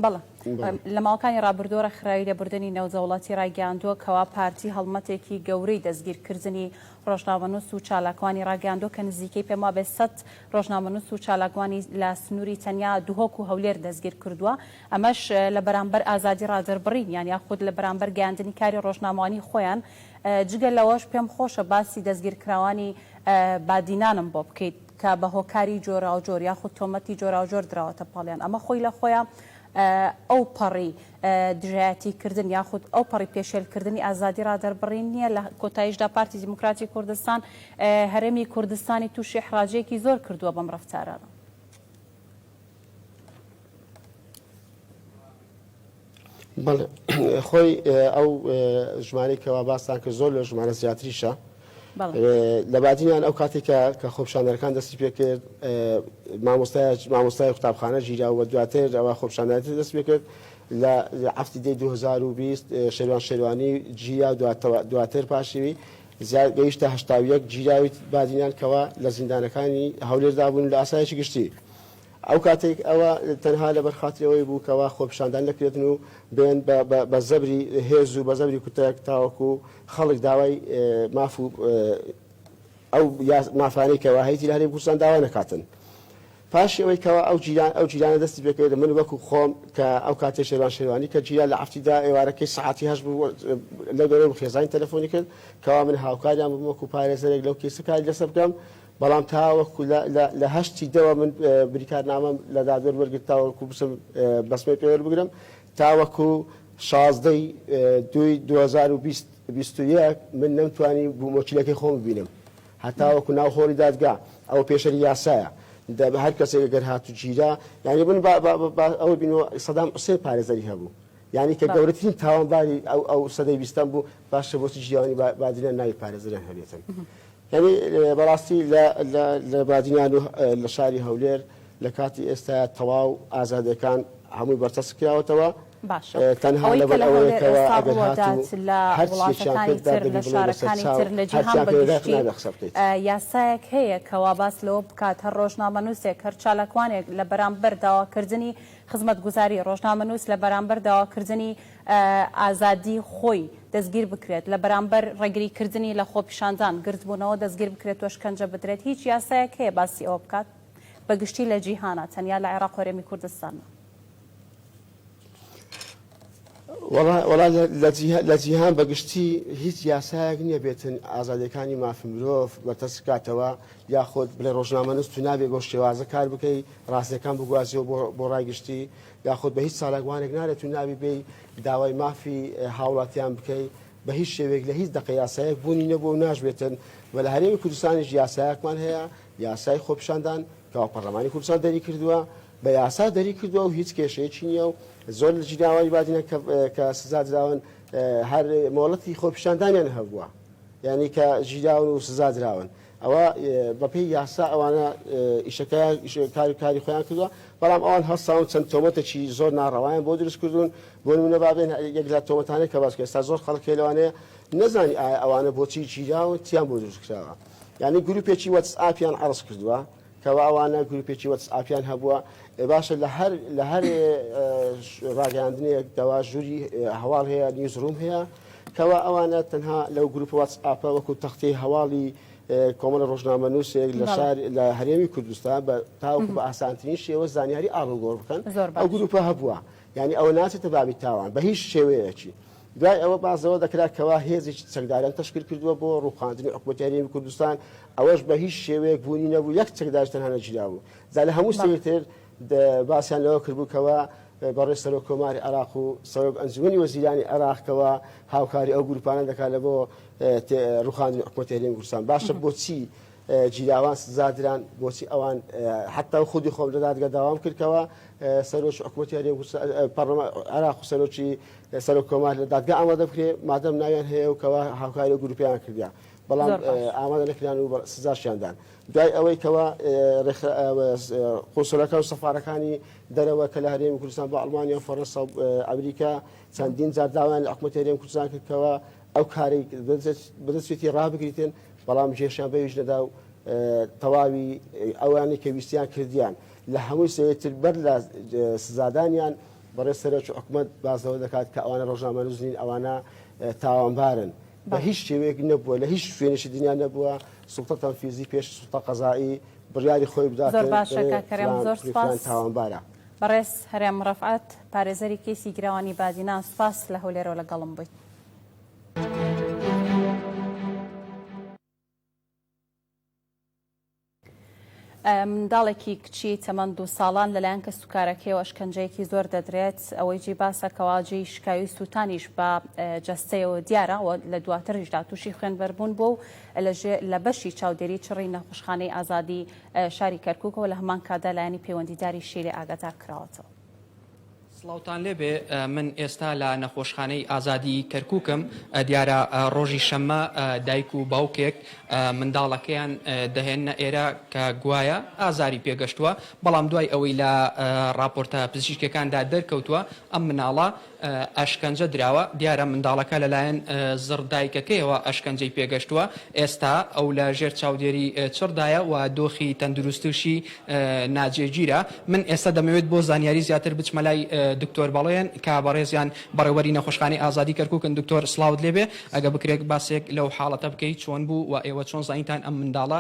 بەڵێ بەڵێ. لە ماوەکانی ڕابردوو ڕێکخراوی لێبوردنی نێودەوڵەتی ڕایگەیاندووە کەوا پارتی هەڵمەتێکی گەورەی دەستگیرکردنی ڕۆژنامەنووس و چالاکوانی ڕاگەیاندووە کە نزیکەی پێم وابێ سەت ڕۆژنامەنووس و چالاکوانی لە سنووری تەنیا دهۆک و هەولێر دەستگیر کردووە، ئەمەش لە بەرامبەر ئازادی ڕادەربڕینیان یاخود لە بەرامبەر گەیاندنی کاری ڕۆژنامەوانی خۆیان، جگە لەوەش پێم خۆشە باسی دەستگیرکراوانی بادینانم بۆ بکەیت کە بە هۆکاری جۆراوجۆر یاخود تۆمەتی جۆراوجۆر دراوەتە پاڵیان ئەمە خۆی لە خۆیا ئەوپەڕی دژایەتی کردن یاخود ئەوپەڕی پێشێلکردنی ئازادی ڕادەربڕین نییە، لە کۆتاییشدا پارتی دیموکراتی کوردستان هەرێمی کوردستانی تووشی ئیحراجییەکی زۆر کردووە بەم ڕەفتارانە. بەڵێ خۆی ئەو ژمارەی کەوا باستان کرد زۆر لە ژمارە زیاتریشە. لە بادینان ئەو کاتێک کە کە خۆپیشاندەرەکان دەستی پێکرد مامۆستای مامۆستای قوتابخانە گیرا و دواتر ئەوە خۆپیشاندانی دەست پێکرد لە هەفتی دەی 2020 شێروان شێروانی گیرا دواتر پاشیوی زیاد گەیشتە 81 گیراوی بادینان کەوا لە زیندانەکانی هەولێردا بوون لە ئاسایشی گشتی. ئەو کاتێک ئەوە تەنها لەبەر خاتری ئەوەی بوو کەوا خۆپیشاندان نەکرێتن و بێن بە زەبری هێز و بە زەبری کوتەک تاوەکو خەڵک داوای ماف و ئەو مافانەی کەوا هەیتی لە هەرێمی کوردستان داوا نەکاتن. پاشی ئەوەی کەوا ئەو جیران ئەو جیرانە دەستی پێکرد من وەکو خۆم کە ئەو کاتێ شێروان شێروانی کە گیرا لە عەفتیدا ئێوارەکەی سەعاتی هەشت بوو لەو دەورە بوو خێزانی تەلەفۆنی کرد کەوا من هاوکاریان بووم وەکو پارێزەرێک لەو کەیسە کاری لەسەر بکەم بەڵام تاوەکو لە لە لە هەشتی دەوە من بریکارنامەم لە دادوەر وەرگرت تاوەکو بچم بەسمەی پێ وەربگرم تاوەکو شازدەی دووی 2020 21 من نەمتوانی موکیلەکەی خۆم ببینم هەتاوەکو ناو هۆڵی دادگا ئەوە پێشەری یاسایە دە هەر کەسێک گەر هاتو گیرا یانی من با با با ئەوە بینەوە سەدام حوسێن پارێزەری هەبوو یانی کە گەورەترین تاوانباری ئەو ئەو سەدەی بیستەم بوو باشە بۆچی گیرانی بادینان ناوی پارێزەریان هەبێتن یانی بەڕاستی لە لە لە بادینان و لە شاری هەولێر لە کاتی ئێستا تەواو ئازادیەکان هەمووی بەرتەسک کراوەتەوە باشە تەنها ئەوەی کە لەبەر لە ئەوەیە هەولێر کەوا ئێستا ئەگەر هاتوو ڕووەدات لە هەرچیەکیان وڵاتەکانی کرد تر دەبی لە بڵێ بەسەر شارەکانی چاو تر لە جیهان هەرچیان بە پێ دەدات گشتی نابێ قسە بکەیت. یاسایەک هەیە کەوا باس لەوە بکات هەر ڕۆژنامەنووسێک هەر چالاکوانێک لە بەرامبەر داواکردنی خزمەتگوزاری ڕۆژنامەنووس لە بەرامبەر داواکردنی ئازادی خۆی دەستگیر بکرێت، لە بەرامبەر ڕێگری کردنی لە خۆپیشاندان، گردبوونەوە دەستگیر بکرێت و ئەشکەنجە بدرێت، هیچ یاسایەک هەیە باسی ئەوە بکات؟ بە گشتی لە جیهانا، تەنیا لە عێراق و هەرێمی کوردستان نا. وەڵا وەڵا لە جیهان بە گشتی هیچ یاسایەک نییە بێتن ئازادیەکانی مافی مرۆڤ بەرتەسک بکاتەوە یاخود بڵێ ڕۆژنامەنووس تو نابێ بەو شێوازە کار بکەی ڕاستیەکان بگوازیەوە بۆ بۆ ڕای گشتی یاخود بە هیچ چالاکوانێک نارێت و نابی بێی داوای مافی هاوڵاتیان بکەی بە هیچ شێوەیەک لە هیچ دەقە یاسایەک بوونی نەبووە و ناشبێتن و لە هەرێمی کوردستانیش یاسایەکمان هەیە یاسای خۆپیشاندان کەوا پەرلەمانی کوردستان دەری کردووە. بە یاسا دەری کردووە و هیچ کێشەیەکی نییە و زۆر لە گیراوانی بادینان کە سزا دراون هەر مۆڵەتی خۆپیشاندانیان هەبووە یانی کە گیراون و سزا دراون ئەوە بەپێی یاسا ئەوانە ئیشەکەیان کاری کاری خۆیان کردووە بەڵام ئەوان هەڵساون چەند تۆمەتێکی زۆر ناڕەوایان بۆ دروست کردوون بۆ نمونە با بێن یەک لە تۆمەتانەی کە باس ئێستا زۆر خەڵک هەیە لەوانەیە نەزانی ئایا ئەوانە بۆچی گیراون چیان بۆ دروست کراوە یعنی گروپێکی وەتس ئاپیان عەرز کردووە کەوا ئەوانە گروپێکی وەتس ئاپیان هەبووە باشە لە هەر لە هەر ڕاگەیاندنێک دەوا ژووری هەواڵ هەیە news room هەیە کەوا ئەوانە تەنها لەو گروپ واتس ئاپە وەکو تەختەی هەواڵی کۆمەڵە ڕۆژنامەنووسێک لە شار لە هەرێمی کوردستان بە تاوەکو بە ئاسانترین شێوە زانیاری ئاڵوگۆڕ بکەن ئەو گروپە هەبووە یعنی ئەوە ناچێتە بابی تاوان بە هیچ شێوەیەکی دوای ئەوە باس لەوە دەکرا کەوا هێزێکی چەکداریان تەشکیل کردووە بۆ ڕووخاندنی حکومەتی هەرێمی کوردستان، ئەوەش بە هیچ شێوەیەک بوونی نەبوو، یەک چەکداریش تەنها نەگیرابوو. جا لە هەموو سەیرتر باسیان لەوە کردبوو کەوا بەڕێز سەرۆک کۆماری عێراق و سەرۆک ئەنجومەنی وەزیرانی عێراق کەوا هاوکاری ئەو گروپانە دەکات لە بۆ ڕووخاندنی حکومەتی هەرێمی کوردستان. باشە بۆچی گیراوان سزا دران؟ بۆچی ئەوان حەتا خودی خۆم لە دادگا داوام کرد کەوا سەرۆکی حکومەتی هەرێمی کوردستان پەڕلەمان عێراق و سەرۆکی سەرۆک کۆمار لە دادگا ئامادە بکرێ مادەم ناویان هەیە و کەوا هاوکاری و گروپیان کردیا بەڵام ئامادە نەکران و سزاشیان دان دوای ئەوەی کەوا قونسڵەکە و سەفارەکانی دەرەوە کە لە هەرێمی کوردستان بە ئەڵمانیا و فەرەنسا و ئەمریکا چەندین جار داوایان لە حکومەتی هەرێمی کوردستان کرد کەوا ئەو کارەی بەدەستێتی ڕابگریتن بەڵام جێشیان بەویش نەدا و تەواوی ئەوانەی کە ویستیان کردیان لە هەمووی سەیرتر بەر لە سزادانیان بەڕێز سەرۆکی حکومەت باس لەوە دەکات کە ئەوانە ڕۆژنامەنووس نین، ئەوانە تاوانبارن. بە هیچ شێوەیەک نەبووە، لە هیچ شوێنێکی دنیا نەبووە سوڵتە تەنفیزی پێش سوڵتە قەزائی بڕیاری خۆی بدات زۆر باشە کاک هەرێم فلان زۆر کوڕی فلان سوپاس. تاوانبارە. بەڕێز هەرێم ڕەفعەت پارێزەری کەیسی گراوانی بادینان سوپاس لە هەولێرەوە لەگەڵم بوویت. منداڵێکی کچی تەمەن دوو ساڵان لەلایەن کەسوکارەکەیەوە ئەشکەنجەیەکی زۆر دەدرێت، ئەوەی جێی باسە کەوا جێی شکاوی سووتانیش بە جەستەیەوە دیارە و لە دواتریشدا تووشی خوێنبەربوون بووە و لە بەشی چاودێری چڕی نەخۆشخانەی ئازادی شاری کەرکووکەوە لە هەمان کاتدا لایەنی پەیوەندیداریشی لێ ئاگادار کراوەتەوە. سڵاوتان لێبێ من ئێستا لە نەخۆشخانەی ئازادی کەرکوکم دیارە ڕۆژی شەممە دایک و باوکێک منداڵەکەیان دەهێننە ئێرە کە گوایە ئازاری پێگەشتووە بەڵام دوای ئەوەی لە ڕاپۆرتە پزیشکیەکاندا دەرکەوتووە ئەم مناڵە ئەشکەنجە دراوە، دیارە منداڵەکە لەلایەن زڕ دایکەکەیەوە ئەشکەنجەی پێگەشتووە، ئێستا ئەو لە ژێر چاودێری چڕدایە و دۆخی تەندروستیشی ناجێگیرە. من ئێستا دەمەوێت بۆ زانیاری زیاتر بچمە لای دکتۆر بەڵێن کە بەڕێزیان بەڕێوبەری نەخۆشخانەی ئازادی کەرکوکن. دکتۆر سڵاوت لێبێ، ئەگە بکرێت باسێک لەو حاڵەتە بکەیت چۆن بوو و ئێوە چۆن زانیتان ئەم منداڵە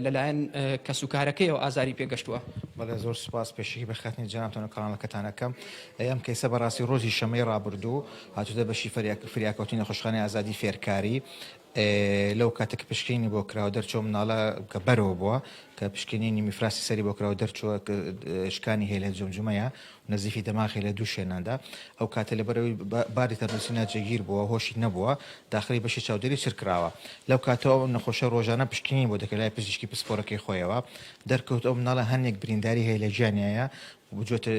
لەلایەن کەسوکارەکەیەوە ئازاری پێگەشتووە؟ بەڵێ زۆر سوپاس پێشەکی بەخێرهاتنی جەنابتان و کەناڵەکەتان ئەکەم. ئەی ئەم کەیسە بەڕاستی ڕۆژی شەمەی ڕابردوو هاتووتە بەشی فریاکەوتنی نەخۆشخانەی ئازادی فێرکاری لەو کاتە کە پشکنینی بۆ کراوە دەرچووە مناڵە کە بەرەوە بووە کە پشکنینی میفراسی سەری بۆ کراوە دەرچووە شکانی هەیە لە جومجومەیە نەزیفی دەماغی لە دوو شوێناندا، ئەو کاتە لەبەرئەوەی باری تەندروستی ناجێگیر بووە، هۆشی نەبووە، داخلی بەشی چاودێری چر کراوە. لەو کاتەوە ئەو نەخۆشە ڕۆژانە پشکنینی بۆ دەکرێت لای پزیشکی پسپۆرەکەی خۆیەوە، دەرکەوت ئەو مناڵە هەنێک برینداری هەیە لە گیانیایە بچۆتە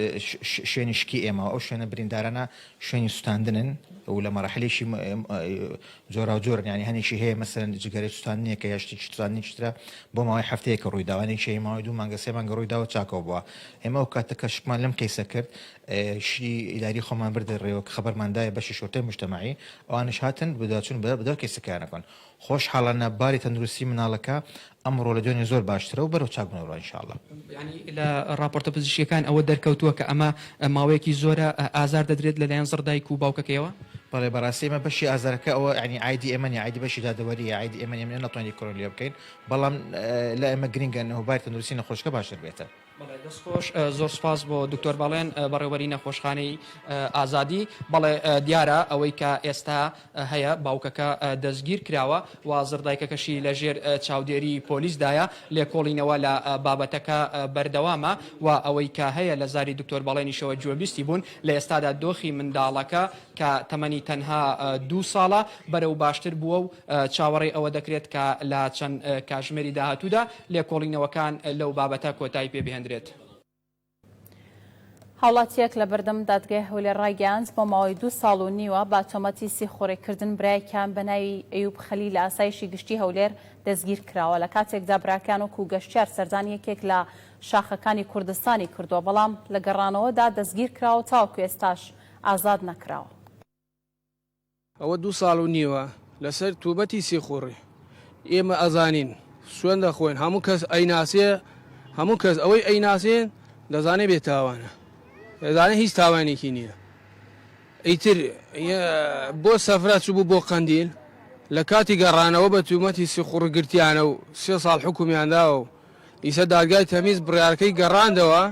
شوێنی شکی ئێمەوە، ئەو شوێنە بریندارانە شوێنی سوتاندنن و لە مەراحیلێکی جۆراوجۆرن، یانی هەنێکی هەیە مەسەلەن جگەرەی سوتاندنێکە یا شتێکی سوتاندنێکی ترە بۆ ماوەی هەفتەیەکە ڕوویداوە، هەنێکی هەیە ماوەی دوو مانگە سێ مانگە ڕوویداوە چاکەوە بووە. ئێمە ئەو کاتە کە شکمان لەم کەیسە کرد شی ئیداری خۆمان بردە ڕێوە کە خەبەرمان دایە بەشی شۆرتەی موجتەمەعی ئەوانیش هاتن بەدواچوون بەدوا کەیسەکەیان ئەکەن. خۆشحاڵانە باری تەندروستی مناڵەکە ئەمڕۆ لە دوێنێ زۆر باشترە و بەرەو چاکبوونەوە ڕوا ان شاء اللە. یانی لە ڕاپۆرتە پزیشکیەکان ئەوە دەرکەوتووە کە ئەمە ماوەیەکی زۆرە ئازار دەدرێت لەلایەن زڕدایک و باوکەکەیەوە؟ بەڵێ بەڕاستی ئێمە بەشی ئازارەکە ئەوە یانی عایدی ئێمە نیە عایدی بەشی دادەوەریە عایدی ئێمە نیە ئێمە ناتوانین لێکۆڵینەوە لێ بکەین بەڵام لای ئێمە گرنگە ئەنه باری تەندروستی نەخۆشەکە باشتر بێتن. بەڵێ دەست خۆش زۆر سوپاس بۆ دکتۆر بەڵێن بەڕێوبەری نەخۆشخانەی ئازادی بەڵێ دیارە ئەوەی کە ئێستا هەیە باوکەکە دەستگیر کراوە و زڕدایکەکەشی لە ژێر چاودێری پۆلیسدایە لێکۆڵینەوە لە بابەتەکە بەردەوامە و ئەوەی کە هەیە لە زاری دکتۆر بەڵێنیشەوە گوێبیستی بوون لە ئێستادا دۆخی منداڵەکە کە تەمەنی تەنها دوو ساڵە بەرەو باشتر بووە و چاوەڕێی ئەوە دەکرێت کە لە چەند کاژمێری داهاتوودا لێکۆڵینەوەکان لەو بابەتە کۆتایی پێ بهێندرێت. هاوڵاتییەک لە بەردەم دادگای هەولێر ڕایگەیاند، بۆ ماوەی دوو ساڵ و نیوە بە تۆمەتی سیخوڕیکردن برایەکیان بە ناوی ئەیوب خەلیل لە ئاسایشی گشتی هەولێر دەستگیرکراوە، لە کاتێکدا براکەیان وەکو گەشتیار سەردانی یەکێک لە شاخەکانی کوردستانی کردووە، بەڵام لە گەڕانەوەدا دەستگیرکراوە و تاوەکو ئێستاش ئازاد نەکراوە. ئەوە دوو ساڵ و نیوە لەسەر توبەتی سیخوڕی ئێمە ئەزانین سوێن دەخۆین هەموو کەس ئەیناسێ هەموو کەس ئەوەی ئەیناسێ دەزانێ بێ تاوانە دەزانێ هیچ تاوانێکی نییە ئیتر بۆ سەفرە چوو بۆ قەندیل لە کاتی گەڕانەوە بە تومەتی سیخوڕ گرتیانە و سێ ساڵ حکومیانداوە و ئیسە دادگای تەمیز بڕیارەکەی گەڕاندەوە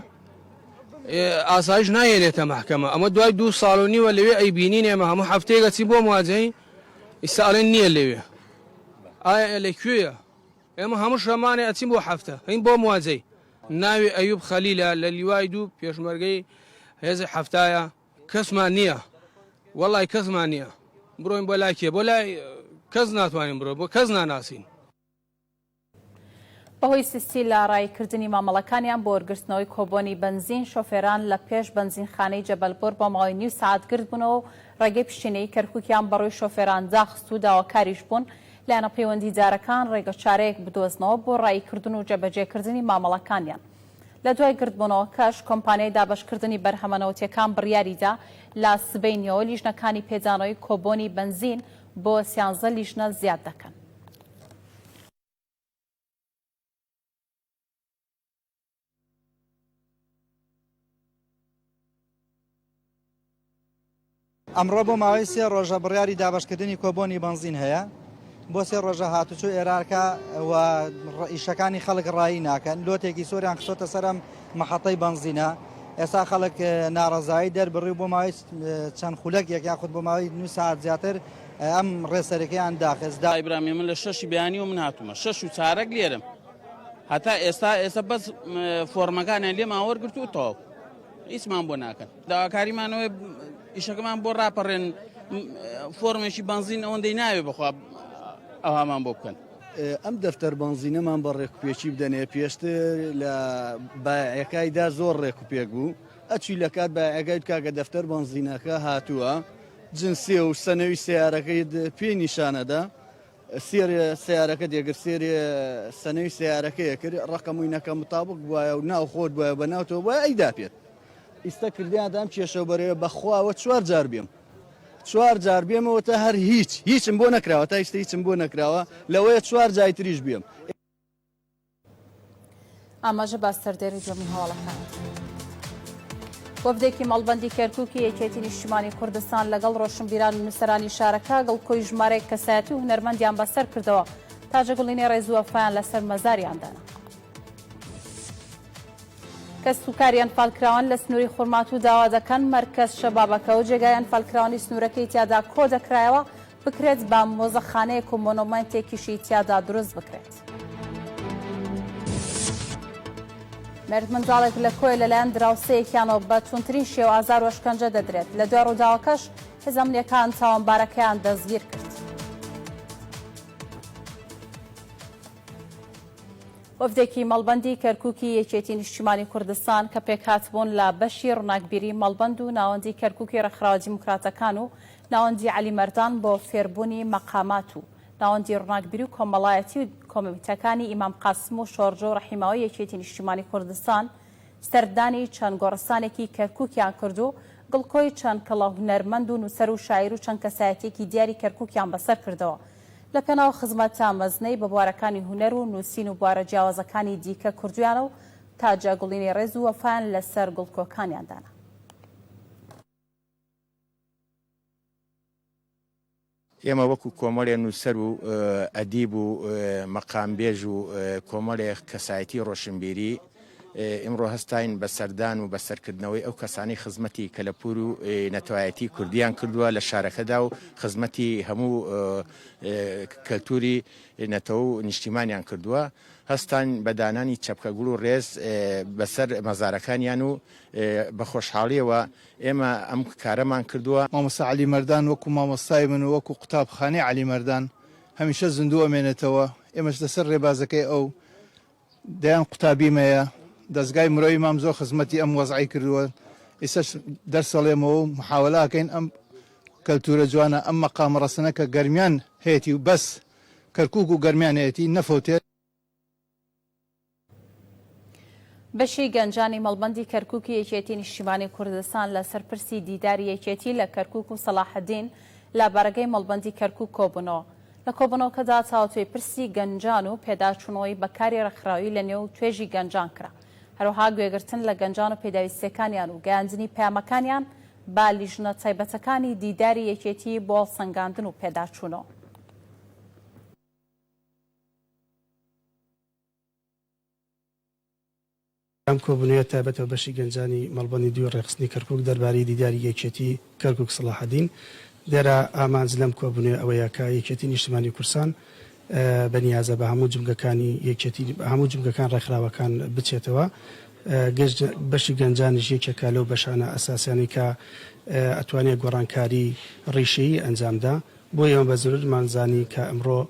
ئاسایش نایەنێتە مەحکەمە ئەمە دوای دوو ساڵ و نیوە لەوێ ئەیبینین ئێمە هەموو هەفتەیەک ئەچین بۆ مواجهەی ئیستا ئەڵێن نییە لەوێ ئایا لە کوێیە ئێمە هەموو شەمانێ ئەچین بۆ هەفتە هەین بۆ مواجهەی ناوی ئەیوب خەلیلە لە لیوای دوو پێشمەرگەی هێزی حەفتایە کەسمان نییە وەڵی کەسمان نییە بڕۆین بۆ لای کێ بۆ لای کەس ناتوانین بڕۆ بۆ کەس ناناسین. بەهۆی سستی لە ڕاییکردنی مامەڵەکانیان بۆ وەرگرتنەوەی کۆبۆنی بەنزین، شۆفێران لە پێش بەنزینخانەی جەبەلپور بۆ ماوەی نیو سەعات گردبوونەوە و ڕێگەی پشتێنەیی کەرکوکیان بەڕووی شۆفێران داخست و داواکاریش بوون لایەنە پەیوەندیدارەکان ڕێگەچارەیەک بدۆزنەوە بۆ ڕاییکردن و جێبەجێکردنی مامەڵەکانیان. لە دوای گردبوونەوەکەش کۆمپانیای دابەشکردنی بەرهەمە نەوتییەکان بڕیاریدا لە سبەینیەوە لیژنەکانی پێدانەوەی کۆبۆنی بەنزین بۆ سیانزە لیژنە زیاد دەکەن. ئەمڕۆ بۆ ماوەی سێ ڕۆژە بڕیاری دابەشکردنی کۆبۆنی بەنزین هەیە بۆ سێ ڕۆژە هاتوچۆ ئێرارکە و ئیشەکانی خەڵک ڕایی ناکەن لۆتێکی سۆریان خستۆتە سەرم مەحەتەی بەنزینە ئێستا خەڵک ناڕەزایی دەربڕی و بۆ ماوەی چەند خولەک یەک یاخود بۆ ماوەی نو ساعت زیاتر ئەم ڕێسەرەکەیان داخست. دای برام من لە شەشی بەیانیەوە من هاتوومە شەش و چارەک لێرم هەتا ئێستا ئێستا بەس فۆرمەکانیان لێمان وەرگرت و تەواو هیچمان بۆ ناکەن داواکاریمانەوەی ئیشەکەمان بۆ ڕاپەڕێن فۆرمێکی بەنزین ئەوەندەی ناوێ بخوا ئەوهامان بۆ بکەن. ئەم دەفتەر بەنزینەمان بە ڕێکوپێکی بدەنێ پێشتر لە بایەکایدا زۆر ڕێکوپێک بوو ئەچی لە کات بایەکای کاکە دەفتەر بەنزینەکە هاتووە جنسیە و سەنەوی سەیارەکەیت پێ نیشانەدا سێرێ سەیارەکە دێگر سێرێ سەنەوی سەیارەکەیە کرد ڕقم و نەکە متابق بواە و ناو خۆت بواە بە ناوتەوە بواە ئەی داپێت ئیستا کردیان دام کێشە و بەرەوە بەخواوە چوار جار بێم چوار جار بێمەوە تا هەر هیچ هیچم بۆ نەکراوە تا ئیستا هیچم بۆ نەکراوە لەوەیە چوار جای تریش بێم. ئاماژە بە سەردێری دووەمی هەواڵەکان. وەفدێکی مەڵبەندی کەرکوکی یەکێتی نیشتیمانی کوردستان لەگەڵ ڕۆشنبیران و نووسەرانی شارەکە گڵکۆی ژمارەیەک کەسایەتی و هونەرمەندیان بەسەر کردەوە تاجەگوڵینەی ڕێز و وەفایان لەسەر مەزاریان دانا. کەسوکاری ئەنفالکراوان لە سنووری خورماتوو داوا دەکەن مەرکەز شەبابەکە و جێگای ئەنفالکراوانی سنوورەکەی تیادا کۆدەکرایەوە بکرێت بە مۆزەخانەیەک و مۆنۆمێنتێکیشی تیادا دروست بکرێت. مێردمنداڵێک لە کۆیە لەلایەن دراوسێیەکیانەوە بە توندترین شێوە ئازار و ئەشکەنجە دەدرێت، لە دوای ڕووداوەکەش هێزە ئەمنییەکان تاوانبارەکەیان دەستگیر کرد. وەفدێکی مەڵبەندی کەرکوکی یەکێتی نیشتیمانی کوردستان کە پێکهاتبوون لە بەشی ڕووناکبیری مەڵبەند و ناوەندی کەرکوکی ڕێکخراوە دیموکراتەکان و ناوەندی عەلی مەردان بۆ فێربوونی مەقامات و ناوەندی ڕووناکبیری و کۆمەڵایەتی و کۆمیتەکانی ئیمام قاسم و شۆرجۆ و ڕەحیماوەی یەکێتی نیشتیمانی کوردستان سەردانی چەند گۆڕستانێکی کەرکوکیان کرد و گڵکۆی چەند کەڵە هونەرمەند و نووسەر و شاعیر و چەند کەسایەتیەکی دیاری کەرکوکیان بەسەر کردەوە لە پێناو خزمەتە مەزنەی بە بوارەکانی هونەر و نووسین و بوارە جیاوازەکانی دیکە کردوویانە و تاجە گوڵینەی ڕێز و وەفایان لەسەر گوڵکۆکانیان دانا. ئێمە وەکو کۆمەڵێ نووسەر و ئەدیب و مەقامبێژ و کۆمەڵێ کەسایەتی ڕۆشنبیری ئیمڕۆ هەستاین بە سەردان و بە سەرکردنەوەی ئەو کەسانەی خزمەتی کەلەپوور و نەتەوایەتی کوردیان کردووە لە شارەکەدا و خزمەتی هەموو کەلتووری نەتەوە و نیشتیمانیان کردووە هەستاین بە دانانی چەپکە گوڵ و ڕێز بەسەر مەزارەکانیان و بە خۆشحاڵیەوە ئێمە ئەم کارەمان کردووە. مامۆستا عەلی مەردان وەکو مامۆستای من و وەکو قوتابخانەی عەلی مەردان هەمیشە زیندوو ئەمێنێتەوە، ئێمەش لەسەر رێبازەکەی ئەو دەیان قوتابیم هەیە، دەزگای مرۆیی مام زۆر خزمەتی ئەم وەزعەی کردووە. ئیسەش دەرس ئەڵێمەوە و محاوەلە ئەکەین ئەم کەلتورە جوانە ئەم مەقامە ڕەسەنە کە گەرمیان هەیەتی و بەس کەرکوک و گەرمیان هەیەتی نەفەوتێت. بەشی گەنجانی مەڵبەندی کەرکوکی یەکێتی نیشتیمانی کوردستان لەسەر پرسی دیداری یەکێتی لە کەرکوک و سەڵاحەدین لە بارەگای مەڵبەندی کەرکوک کۆبوونەوە. لە کۆبوونەوەکەدا تاوتوێی پرسی گەنجان و پێداچوونەوەی بە کاری ڕێکخراوی لە نێو توێژی گەنجان کرا. هەروەها گوێگرتن لە گەنجان و پێداویستییەکانیان و گەیاندنی پەیامەکانیان بە لیژنە تایبەتەکانی دیداری یەکێتی بۆ هەڵسەنگاندن و پێداچوونەوە. ئەم کۆبوونەوەیە تایبەتە بە بەشی گەنجانی مەڵبەندی دووی ڕێکخستنی کەرکوک دەربارەی دیداری یەکێتی کەرکوک سەڵاحەدین. دیارە ئامانج لەم کۆبوونەوەیە ئەوەیە کە یەکێتی نیشتمانی کوردسان بە نیازە بە هەموو جومگەکانی یەکێتی بە هەموو جومگەکان ڕێکخراوەکان بچێتەوە. گەشت بەشی گەنجانیش یەکێکە لەو بەشانە ئەساسیانەی کە ئەتوانێ گۆڕانکاری ڕیشەیی ئەنجامدا. بۆیە ئێمە بە زەرورمان زانی کە ئەمڕۆ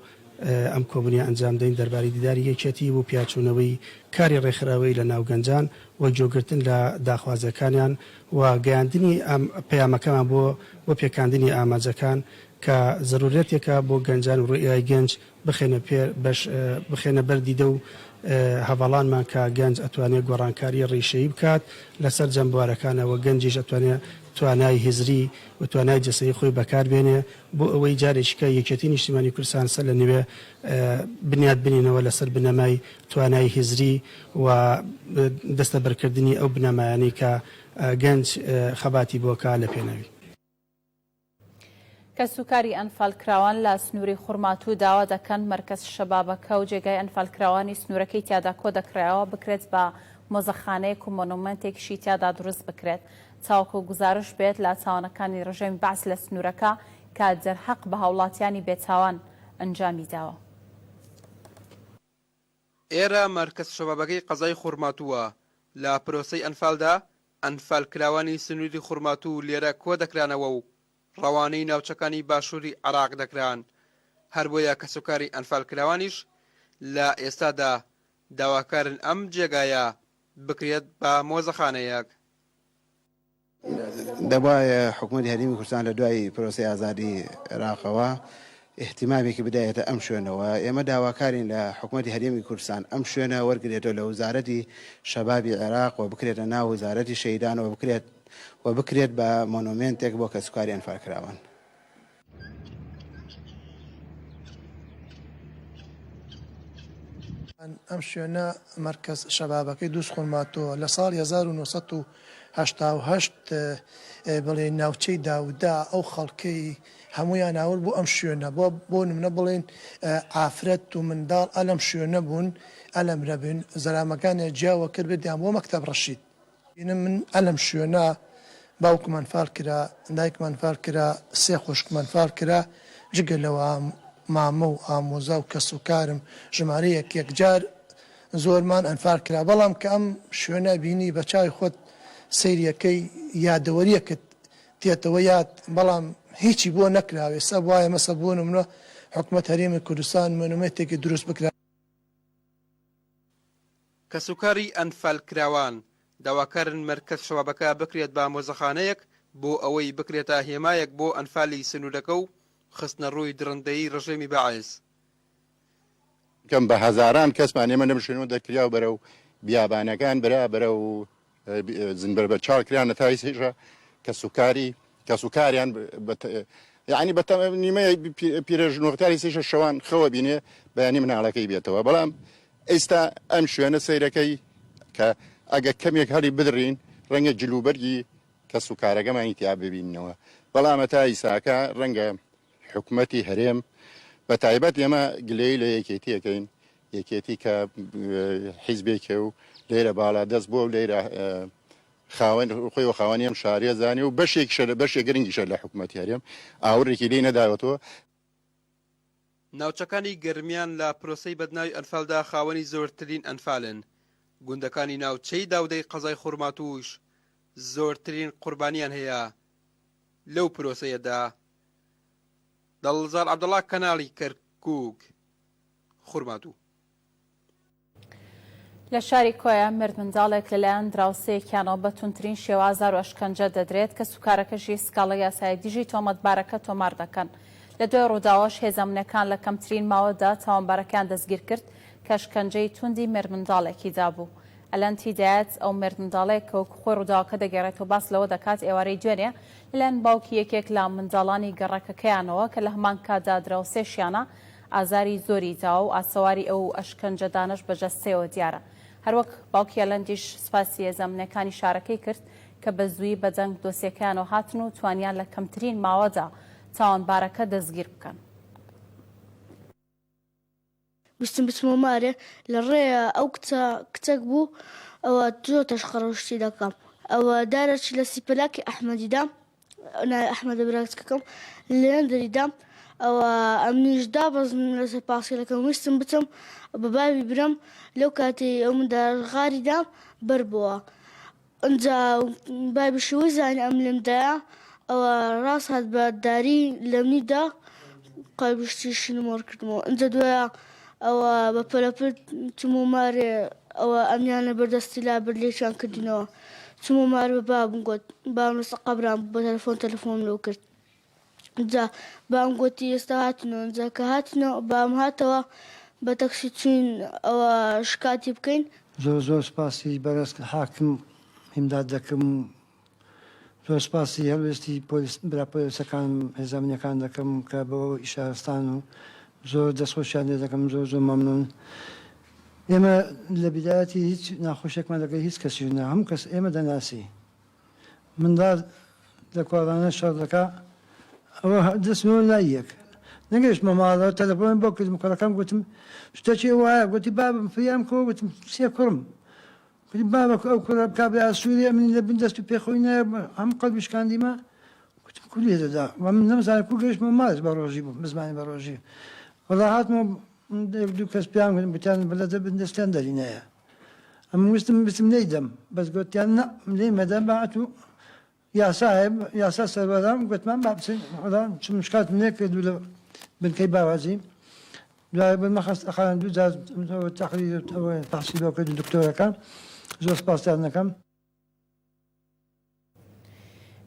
ئەم کۆبونەیە ئەنجام دەین دەربارەی دیداری یەکێتی و پیاچوونەوەی کاری ڕێکخراوەیی لە ناو گەنجان و گوێگرتن لە داخوازیەکانیان و گەیاندنی پەیامەکەمان بۆ بۆ پێکاندنی ئامانجەکان کە زەرورەتێکە بۆ گەنجان و ڕوئیای گەنج بخەینە پێ بەش بخەینە بەر دیدە و هەڤاڵانمان کە گەنج ئەتوانێ گۆڕانکاری ڕیشەیی بکات لە سەرجەم بوارەکانە و گەنجیش ئەتوانێ توانای هزری و توانای جەستەیی خۆی بەکار بێنێ بۆ ئەوەی جارێکیکە یەکێتی نیشتیمانی کوردستان سەر لە نوێ بنیات بنێنەوە لەسەر بنەمای توانای هزری و دەستەبەرکردنی ئەو بنەمایانەی کە گەنج خەباتی بۆ کا لە پێناوی. کەسوکاری ئەنفالکراوان لە سنووری خورماتوو داوا دەکەن مەرکەز شەبابەکە و جێگای ئەنفالکراوانی سنوورەکەی تیادا کۆدەکرایەوە بکرێت بە مۆزەخانەیەک و مۆنۆمێنتێکیشی تیادا دروست بکرێت تاوەکو گوزارش بێت لە تاوانەکانی ڕژێمی بەعس لە سنوورەکە کە دەرهەق بە هاوڵاتیانی بێتاوان ئەنجامی داوە. ئێرە مەرکەز شەبابەکەی قەزای خورماتووە، لە پرۆسەی ئەنفالدا ئەنفالکراوانی سنووری خورماتوو لێرە کۆدەکرانەوە و ڕەوانەی ناوچەکانی باشووری عێراق دەکران، هەربۆیە کەسوکاری ئەنفالکراوانیش لە ئێستادا داواکارن ئەم جێگایە بکرێت بە مۆزەخانەیەک. دەبوایە حکومەتی هەرێمی کوردستان لە دوای پرۆسەی ئازادی عێراقەوە ئیهتیمامێکی بدایەتە ئەم شوێنەوە. ئێمە داواکارین لە حکومەتی هەرێمی کوردستان ئەم شوێنە وەرگرێتەوە لە وزارەتی شەبابی عێراق و بکرێتە ناو وزارەتی شەهیدان و بکرێت و بکرێت بە مۆنۆمێنتێک بۆ کەسوکاری ئەنفالکراوان. ئەم شوێنە مەرکەز شەبابەکەی دووزخورماتووە لە ساڵی 1988 بڵێین ناوچەی داودا ئەو خەڵکەی هەموویان ئاورد بۆ ئەم شوێنە بۆ بۆ نمونە بڵێین ئافرەت و منداڵ ئەلەم شوێنە بوون ئەلەمرە بن زەلامەکانیان جیاوە کرد بردیان بۆ مەکتەب ڕەشید. بینم من ئەلەم شوێنە باوکم ئەنفال کرا دایکم ئەنفال کرا سێ خوشکم ئەنفال کرا جگە لەوە مامە و ئامۆزا و کەس و کارم ژمارەیەک یەکجار زۆرمان ئەنفال کرا بەڵام کە ئەم شوێنە بینی بە چاوی خۆت سەیریەکەی یادەوەریەکت تێتەوە یاد بەڵام هیچی بۆ نەکرا ئێستا بوایە مەسە بۆ نمونە حکومەت هەرێمی کوردستان مۆنۆمێنتێکی دروست بکرا. کەسوکاری ئەنفالکراوان داواکارن مەرکەز شەبابەکە بکرێت بە مۆزەخانەیەک بۆ ئەوەی بکرێتە هێمایەک بۆ ئەنفالی سنوورەکە و خستنەڕووی دڕندەیی ڕژێمی بەعس. کەم بە هەزاران کەسمان ئێمە لەم شوێنەوە دەرکریا و بەرەو بیابانەکان برا بەرەو زنبەر بە چاڵ کران تا ئیسەیشە کەسوکاری کەسوکاریان یعنی بە نیمە پیرەژن وەختیاری سیشە شەوان خەوە بینێ بەیانی مناڵەکەی بێتەوە بەڵام ئێستا ئەم شوێنە سەیرەکەی کە ئەگە کەمێک هەڵی بدڕین ڕەنگە جلوبەرگی کەس و کارەکەمانی تیا ببیننەوە بەڵام تا ئیساکە ڕەنگە حکومەتی هەرێم بە تایبەت ئێمە گلەیی لە یەکێتی ئەکەین، یەکێتی کە حیزبێکە و لێرە باڵا دەست بووە و لێرە خاوەن خۆی و خاوەنی ئەم شارە زانێ و بەشێکیشە لە بەشێک گرنگیشە لە حکومەتی هەرێم ئاوڕێکی لێی نەداوەتەوە. ناوچەکانی گەرمیان لە پرۆسەی بەدناوی ئەنفالدا خاوەنی زۆرترین ئەنفالن، گوندەکانی ناوچەی داودەی قەزای خورماتووش زۆرترین قوربانیان هەیە لەو پرۆسەیەدا. دڵزار عەبدوڵا کەناڵی کەرکوک خورماتوو. لە شاری کۆیە مێردمنداڵێک لەلایەن دراوسێیەکیانەوە بە توندترین شێوە ئازار و ئەشکەنجە دەدرێت، کەسوکارەکەشی سکاڵای یاسایی دژی تۆمەتبارەکە تۆمار دەکەن. لە دوای ڕووداوەش هێزە ئەمنیەکان لە کەمترین ماوەدا تاوانبارەکەیان دەستگیرکرد کە ئەشکەنجەی توندی مێردمنداڵێکی دابوو. ئەلەند هیدایەت، ئەو مێردمنداڵەیە کە وەکو خۆی ڕووداوەکە دەگێڕێتەوە باس لەوە دەکات ئێوارەی دوێنێ لەلایەن باوکی یەکێک لە منداڵانی گەڕەکەکەیانەوە کە لە هەمان کاتدا دراوسێشیانە ئازاری زۆری داوە و ئاسەواری ئەو ئەشکەنجەدانەش بە جەستەیەوە دیارە. هەروەک باوکی ئەلەندیش سوپاسی هێزە ئەمنیەکانی شارەکەی کرد کە بە زوویی بە دەنگ دۆسیەکەیانەوە هاتن و توانیان لە کەمترین ماوەدا تاوانبارەکە دەستگیر بکەن. ویستم بچمەوە مارێ لە ڕێیا ئەو کچە کچەک بوو ئەوە زۆر تەشقەڕۆشتی دەکەم ئەوە دارەکی لە سیپەلاکی ئەحمەدی دام ناوی ئەحمەدە برا کچکەکەم لێندری دام ئەوە ئەمنیش دابەزم لەسەر پاسکیلەکەم ویستم بچم بە بابی برام لەو کاتەی ئەو منداڵ غاری دام بەر بووە ئنجا بابیشی وەی زانی ئەم لێم دایە ئەوە ڕاست هات بە داری لەمنی دا قەبیشتی شینم وەڕ کردمەوە ئنجا دوایە ئەوە بە پەلەپرت چم و مارێ ئەوە ئەمیان لە بەردەستی لا برد لێکیان کردینەوە چم و مار بە بابم گۆت بابم لەسەر قەبران بوو بە تەلەفۆن تەلەفۆنم لۆ کرد جا بام گۆتی ئێستا هاتینەوە جا کە هاتینەوە بام هاتەوە بە تەکسی چوین ئەوە شکاتی بکەین. زۆر زۆر سپاسی بەڕێز حاکم هیمداد دەکەم و زۆر سپاسی هەڵوێستی پۆلیس برا پۆلیسەکان هێزە ئەمنیەکان دەکەم کە بۆ ئیشە هەستان و زۆر دەستخۆشیان لێ دەکەم زۆر زۆر مەمنون ئێمە لە بیدایەتی هیچ ناخۆشیەکمان لەگەڵ هیچ کەسیش نا هەموو کەس ئێمە دەناسی منداڵ لە کۆڵانە شەڕ دەکا ئەوە دەچمەوە لای یەک نەگەیشتمە ماڵەوە تەلەفۆنم بۆ کردم کوڕەکەم گوتم شتەکی وایە گوتی بابم فریام کەوە گوتم سێ کوڕم گوتی بابە ئەو کوڕە کابرا سووریە من لە بن دەست و پێ خۆی نایە هەم قەلبی شکاندیمە گوتم کو لێ دەدا و من نەمزانی کو گەیشتمە ماڵ بە ڕۆژی بوو بزمانی بە ڕۆژی وەڵا هاتمەوە یەک دوو کەس پێیان گوتم گوتیان بە لە بن دەستیان دەری نایە ئەمن ویستم ویستم نەیدەم بەس گۆتیان نا لێی مەدە با ئەتوو یاسا هەیە یاسا سەروەرە گوتمان با بچین وەڵا چم شکاتم لێ کرد و لە بنکەی باوازی دوای بنمە خەستەخانە دوو جار تەقریر ئەوە تەحسیل بۆ کرد دکتۆرەکە زۆر سپاسیان دەکەم.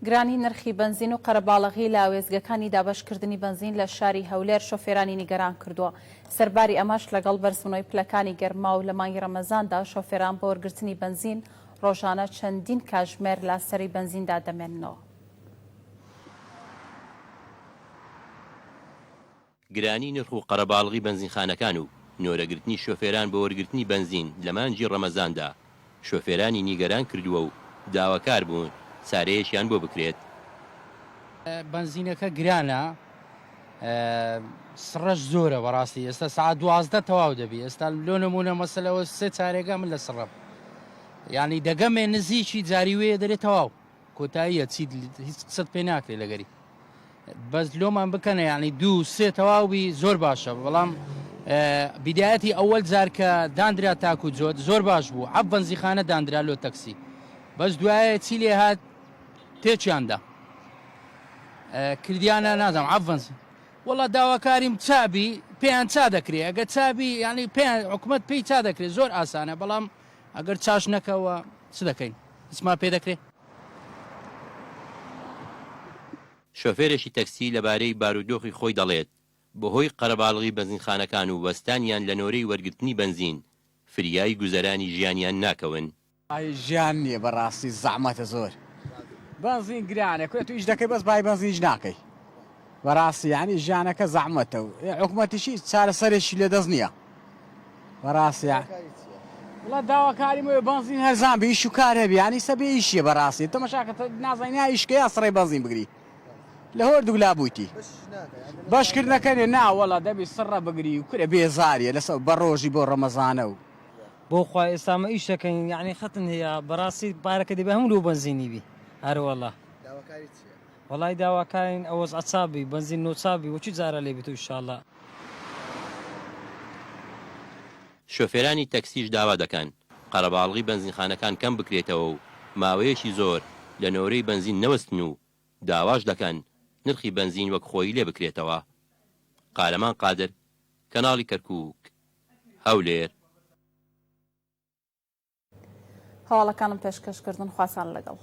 گرانی نرخی بەنزین و قەرەباڵغی لە وێستگەکانی دابەشکردنی بەنزین لە شاری هەولێر شۆفێرانی نیگەران کردووە. سەرباری ئەمەش لەگەڵ بەرزبوونەوەی پلەکانی گەرما و لە مانگی ڕەمەزاندا شۆفێران بۆ وەرگرتنی بەنزین ڕۆژانە چەندین کاژمێر لە سەرەی بەنزیندا دەمێننەوە. گرانی نرخ و قەرەباڵغی بەنزینخانەکان و نۆرەگرتنی شۆفێران بۆ وەرگرتنی بەنزین لە مانگی ڕەمەزاندا شۆفێرانی نیگەران کردووە و داواکار بوون چارەیەکیان بۆ بکرێت. بەنزینەکە گرانە سڕەش زۆرە بەڕاستی ئێستا سعات 12 تەواو دەبی ئێستا لۆ نمونە مەسەلەوە سێ چارێگا من لە سڕم یعنی دەگەمێ نزیکی جاری وێ دەرێ تەواو کۆتاییە چیت هیچ قسەت پێ ناکرێ لەگەری بەس لۆمان بکەنە یعنی دوو سێ تەواو بی زۆر باشە بەڵام بیدایەتی ئەوەل جار کە داندرا تاکو جۆت زۆر باش بوو عەب بەنزیخانە داندرا لۆ تەکسی بەس دوایە چی لێ هات تێکیاندا کردیانە نازانم عەب بەنز وەڵا داواکاریم چابی پێیان چا دەکرێ ئەگە چابی یعنی پێیان حکومت پێی چا دەکرێت زۆر ئاسانە بەڵام ئەگەر چاش نەکەوە چ دەکەین هیچمان پێ دەکرێ؟ شۆفێرێکی تەکسی لەبارەی بارودۆخی خۆی دەڵێت، بەهۆی قەرەباڵغی بەنزینخانەکان و وەستانیان لە نۆرەی وەرگرتنی بەنزین، فریای گوزەرانی ژیانیان ناکەون. ژیان نیە بەڕاستی زەحمەتە زۆر بەنزین گرانە کورە تو ئیش دەکەی بەس بای بەنزینیش ناکەی بەڕاستی یانی ژیانەکە زەحمەتە و حکومەتیش هیچ چارەسەرێکی لە دەست نییە بەڕاستی وڵا داواکاریم ئەوەیە بەنزین هەرزان بێ ئیش و کار هەبێ یانی سە بێ ئیشیە بەڕاستی تەمەشاکە نازانی یا ئیشکە یا سڕەی بەنزین بگری لە هەردوو لا بوویتی بەشکردنەکەێ نا وەڵا دەبی سڕە بگری و کورە بێزاریە لەسەر بە ڕۆژی بۆ ڕەمەزانە و بۆ خوا ئێستا مە ئیش دەکەین یعنی خەتن هەیە بەڕاستی پارەکە دەبێ هەموو لۆ بەنزینی بی هەروەڵا داواکاری چیە؟ وەڵای داواکارین ئە وەزعە چاک بی بەنزین نۆ چاک بی وەکی جارا لێ بیتۆ ئیشاڵا. شۆفێرانی تەکسیش داوا دەکەن قەرەباڵغی بەنزینخانەکان کەم بکرێتەوە و ماوەیەکی زۆر لە نۆرەی بەنزین نەوەستن و داواش دەکەن نرخی بەنزین وەک خۆی لێ بکرێتەوە. قارەمان قادر، کەناڵی کەرکووک، هەولێر. هەواڵەکانم پێشکەش کردن خواتان لەگەڵ.